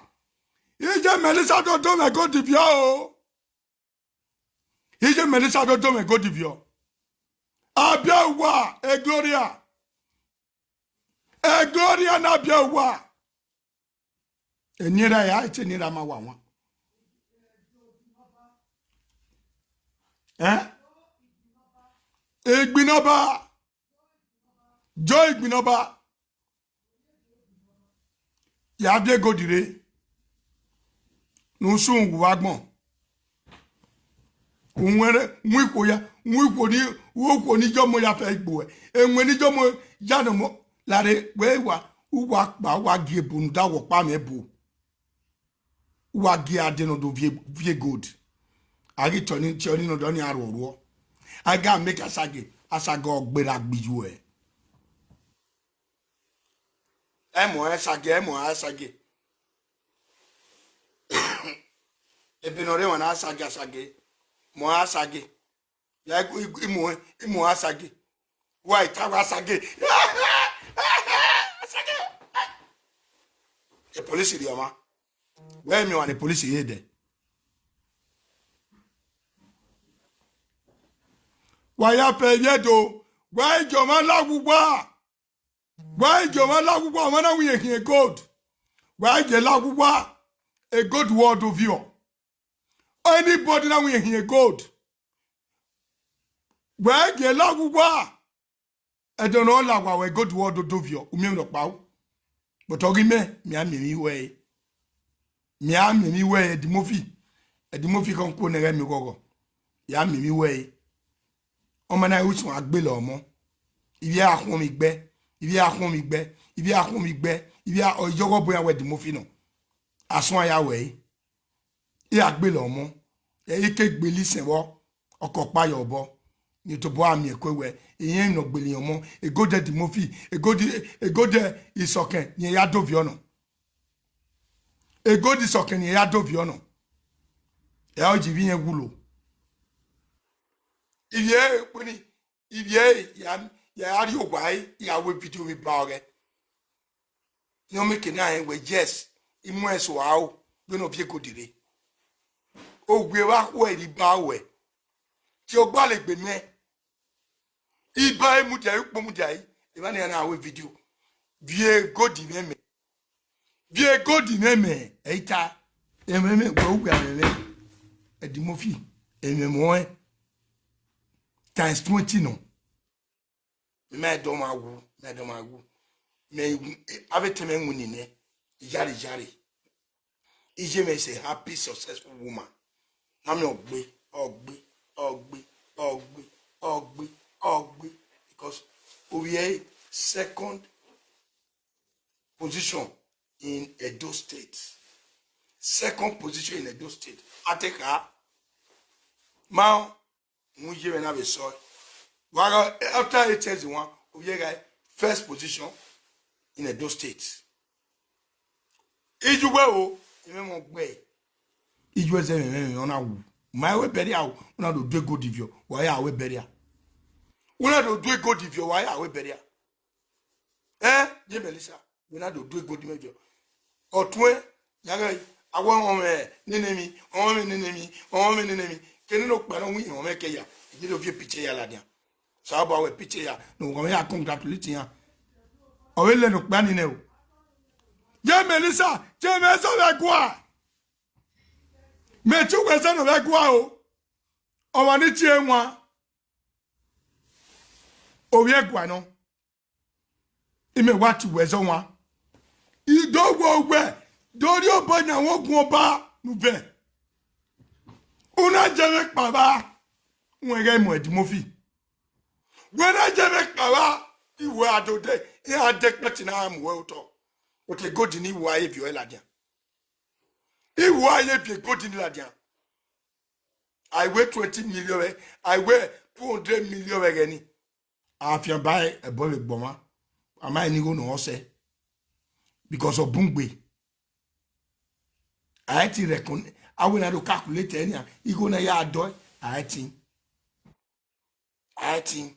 Iye Melissa do do mwẹ egodi viọ o. Iye Melissa do do mwẹ egodi viọ. Abia uwa, e Gloria. E Gloria na bia uwa. Eni erha ya, ete eni erha ma wa wan. Eh? Igbinọba. Joe Igbinọba. Ya viẹ egodi rre. Ne u sunu gu vbe agbọn. Uwẹnrẹn, wọn ikhuo ya, wọn ikhuo ni, wọn ikhuo ni jọmọ ya fẹ igbo ẹ. Ewẹn ni jọmọ ya nọ mọ, lare, wẹ wa, uwa kpa, uwa gie ebo ne u da wọ kpa mwẹ ebo. Uwa gie adẹ ne ọ do viẹ, viẹ gold. A ghi tọ ni, tọ ni nọ dọ ni a ruọ ruọ. A gha make Asage, Asage ọ gberra gbe iye uẹ. Ẹ mọ Asage, ẹ mọ Asage. Ebe ne ọ rre emwa na Asage, Asage. Mọ Asage. Ya imu, imu Asage. Wa ita wa Asage. Asage. E police rhie ọmwa. Wẹ miẹn ọmwa ne police ye dẹ. Wa ya fẹ ivbi Ẹdo, wa i gie ọmwa la uwu uwa. Wa i gie ọmwa la uwu uwa, ọmwa na winna ehiẹn gold. Wa i gie la uwu uwa, e gold wẹ ọ do viọ. Anybody na winna ehiẹn gold. Wa i gie la uwu uwa. Ẹdẹ ne ọ la uwa, wẹ gold wẹ ọ do do viọ, u miẹn emwi rhọkpa ru. But ọ ghi mẹ, mẹ a miẹn emwi wẹ ẹre. Mẹ a miẹn emwi wẹ ẹre, Edimofi. Edimofi khọn kuo nẹ ghẹ miẹn oghọghọ. Ya miẹn emwi wẹ ẹre. Ọmọ na ru suẹn agbele ọmọ. Ivbi a khuọnmwi gbe, ivbi a khuọnmwi gbe, ivbi a khuọnmwi gbe, ivbi a, ọ yọghọ bu iran wẹ Edimofi nọ. Asuẹn ya wẹ ẹre. Iran gbele ọmọ. Ẹ i ke gbele isẹn vbọ, ọkọ ọkpa ye obọ. Ne tobọ a miẹn kue wẹ, irẹn emwi ne ọ gbele ọmọ, egode Edimofi, egode, egode Isọkẹn, ne iran ya do viọ nọ. Egode Isọkẹn ne iran ya do viọ nọ. Ẹ ọ ji ivbi irẹn wulo. Ivbi ẹre kpeni, ivbi ẹre ya, ya rrie owa ẹre, ya wẹ video vbe ba ọghẹ. Ne ọ miẹn eke na rẹn wẹ, yes, I mu ẹn so aro, vbene ọ viẹ egode rre. Owie vbe akhuẹ rre iba ruẹ. Tie ọgbalegbe mẹ. Iba ẹre mudia ẹre, ukpo mudia ẹre. Evba ne iran na wẹ video. Viẹ egode mwẹ mẹ. Viẹ egode mwẹ mẹ, ẹ i ta. Ẹmwẹ mwẹ, wẹ uwẹ ẹmwẹ mwẹ. Edimofi, ẹmwẹ mwẹ ọnrẹn. Times twenty nọ. Mẹ ma dọ ma wu, mẹ ma dọ ma wu. Mẹ, avbe etẹn mwẹ winna nẹ, iyare iyare. Iye mwẹ is a happy, successful woman. Na miẹn ọgbe, ọgbe, ọgbe, ọgbe, ọgbe, ọgbe. Because ovbi ẹre second position in Edo State. Second position in Edo State. Ateka. Ma mu iye mwẹ na vbe sọe. Wa gha, after eight years wan, Ovbi ẹre gha first position in Edo State. Iye uwẹ o, emwẹ mọ gbe. Iye uwẹ zẹ emwẹ, emwẹ, emwẹ ọ na wu. Ma wẹ bẹria o, u na do du egodi viọ, wa ya wẹ bẹria. U na do du egodi viọ, wa ya wẹ bẹria. Eh, ye Melissa, wẹ na do du egodi mẹ viọ. Ọtuẹn, ya ghe, a wẹ ọmwẹ nene emwi, ọmwẹ nene emwi, ọmwẹ nene emwi. Kene ne okpia nọ wi ọmwẹ ke ya, e do viọ picture ya ladian. Saba wẹ picture ya, ne uwẹ ya congratulate iran. Ọ vbe lele okpia ni nẹ o. Ye Melissa, tie mwẹ zẹ vbe ẹguae. Mẹ tie uwẹ zẹ ne ọ vbe ẹguae o. Ọmwa ni tie wan. Ovbi ẹguae nọ. Imẹ wa tie uwẹ zẹ ọmwa. I do wẹ owẹ, do rhie obọ yan wẹ ogun ọba ne u vẹ. U na jẹ mwẹ kpavba, wẹ ghẹ mu ẹdimofi. Wẹ na jẹ mwẹ kpavba, iwẹ a do de, iran de kpẹtin na mu wẹ otọ. Otọ egodi ni iwẹ a ye viọ ẹre ladian. Iwẹ a ye viọ egodi ni ladian. A i wẹ twenty million vbe, a i wẹ two hundred million vbe ẹghẹ ni. Afianma ba ẹbọ vbe gbọmwa, a ma rẹn ne igho ne ọ sẹ. Because ọ bun gbe. A i ti rẹkọn, a wẹ na do calculate ẹre nian, igho na ya dọe, a i tin. A i tin.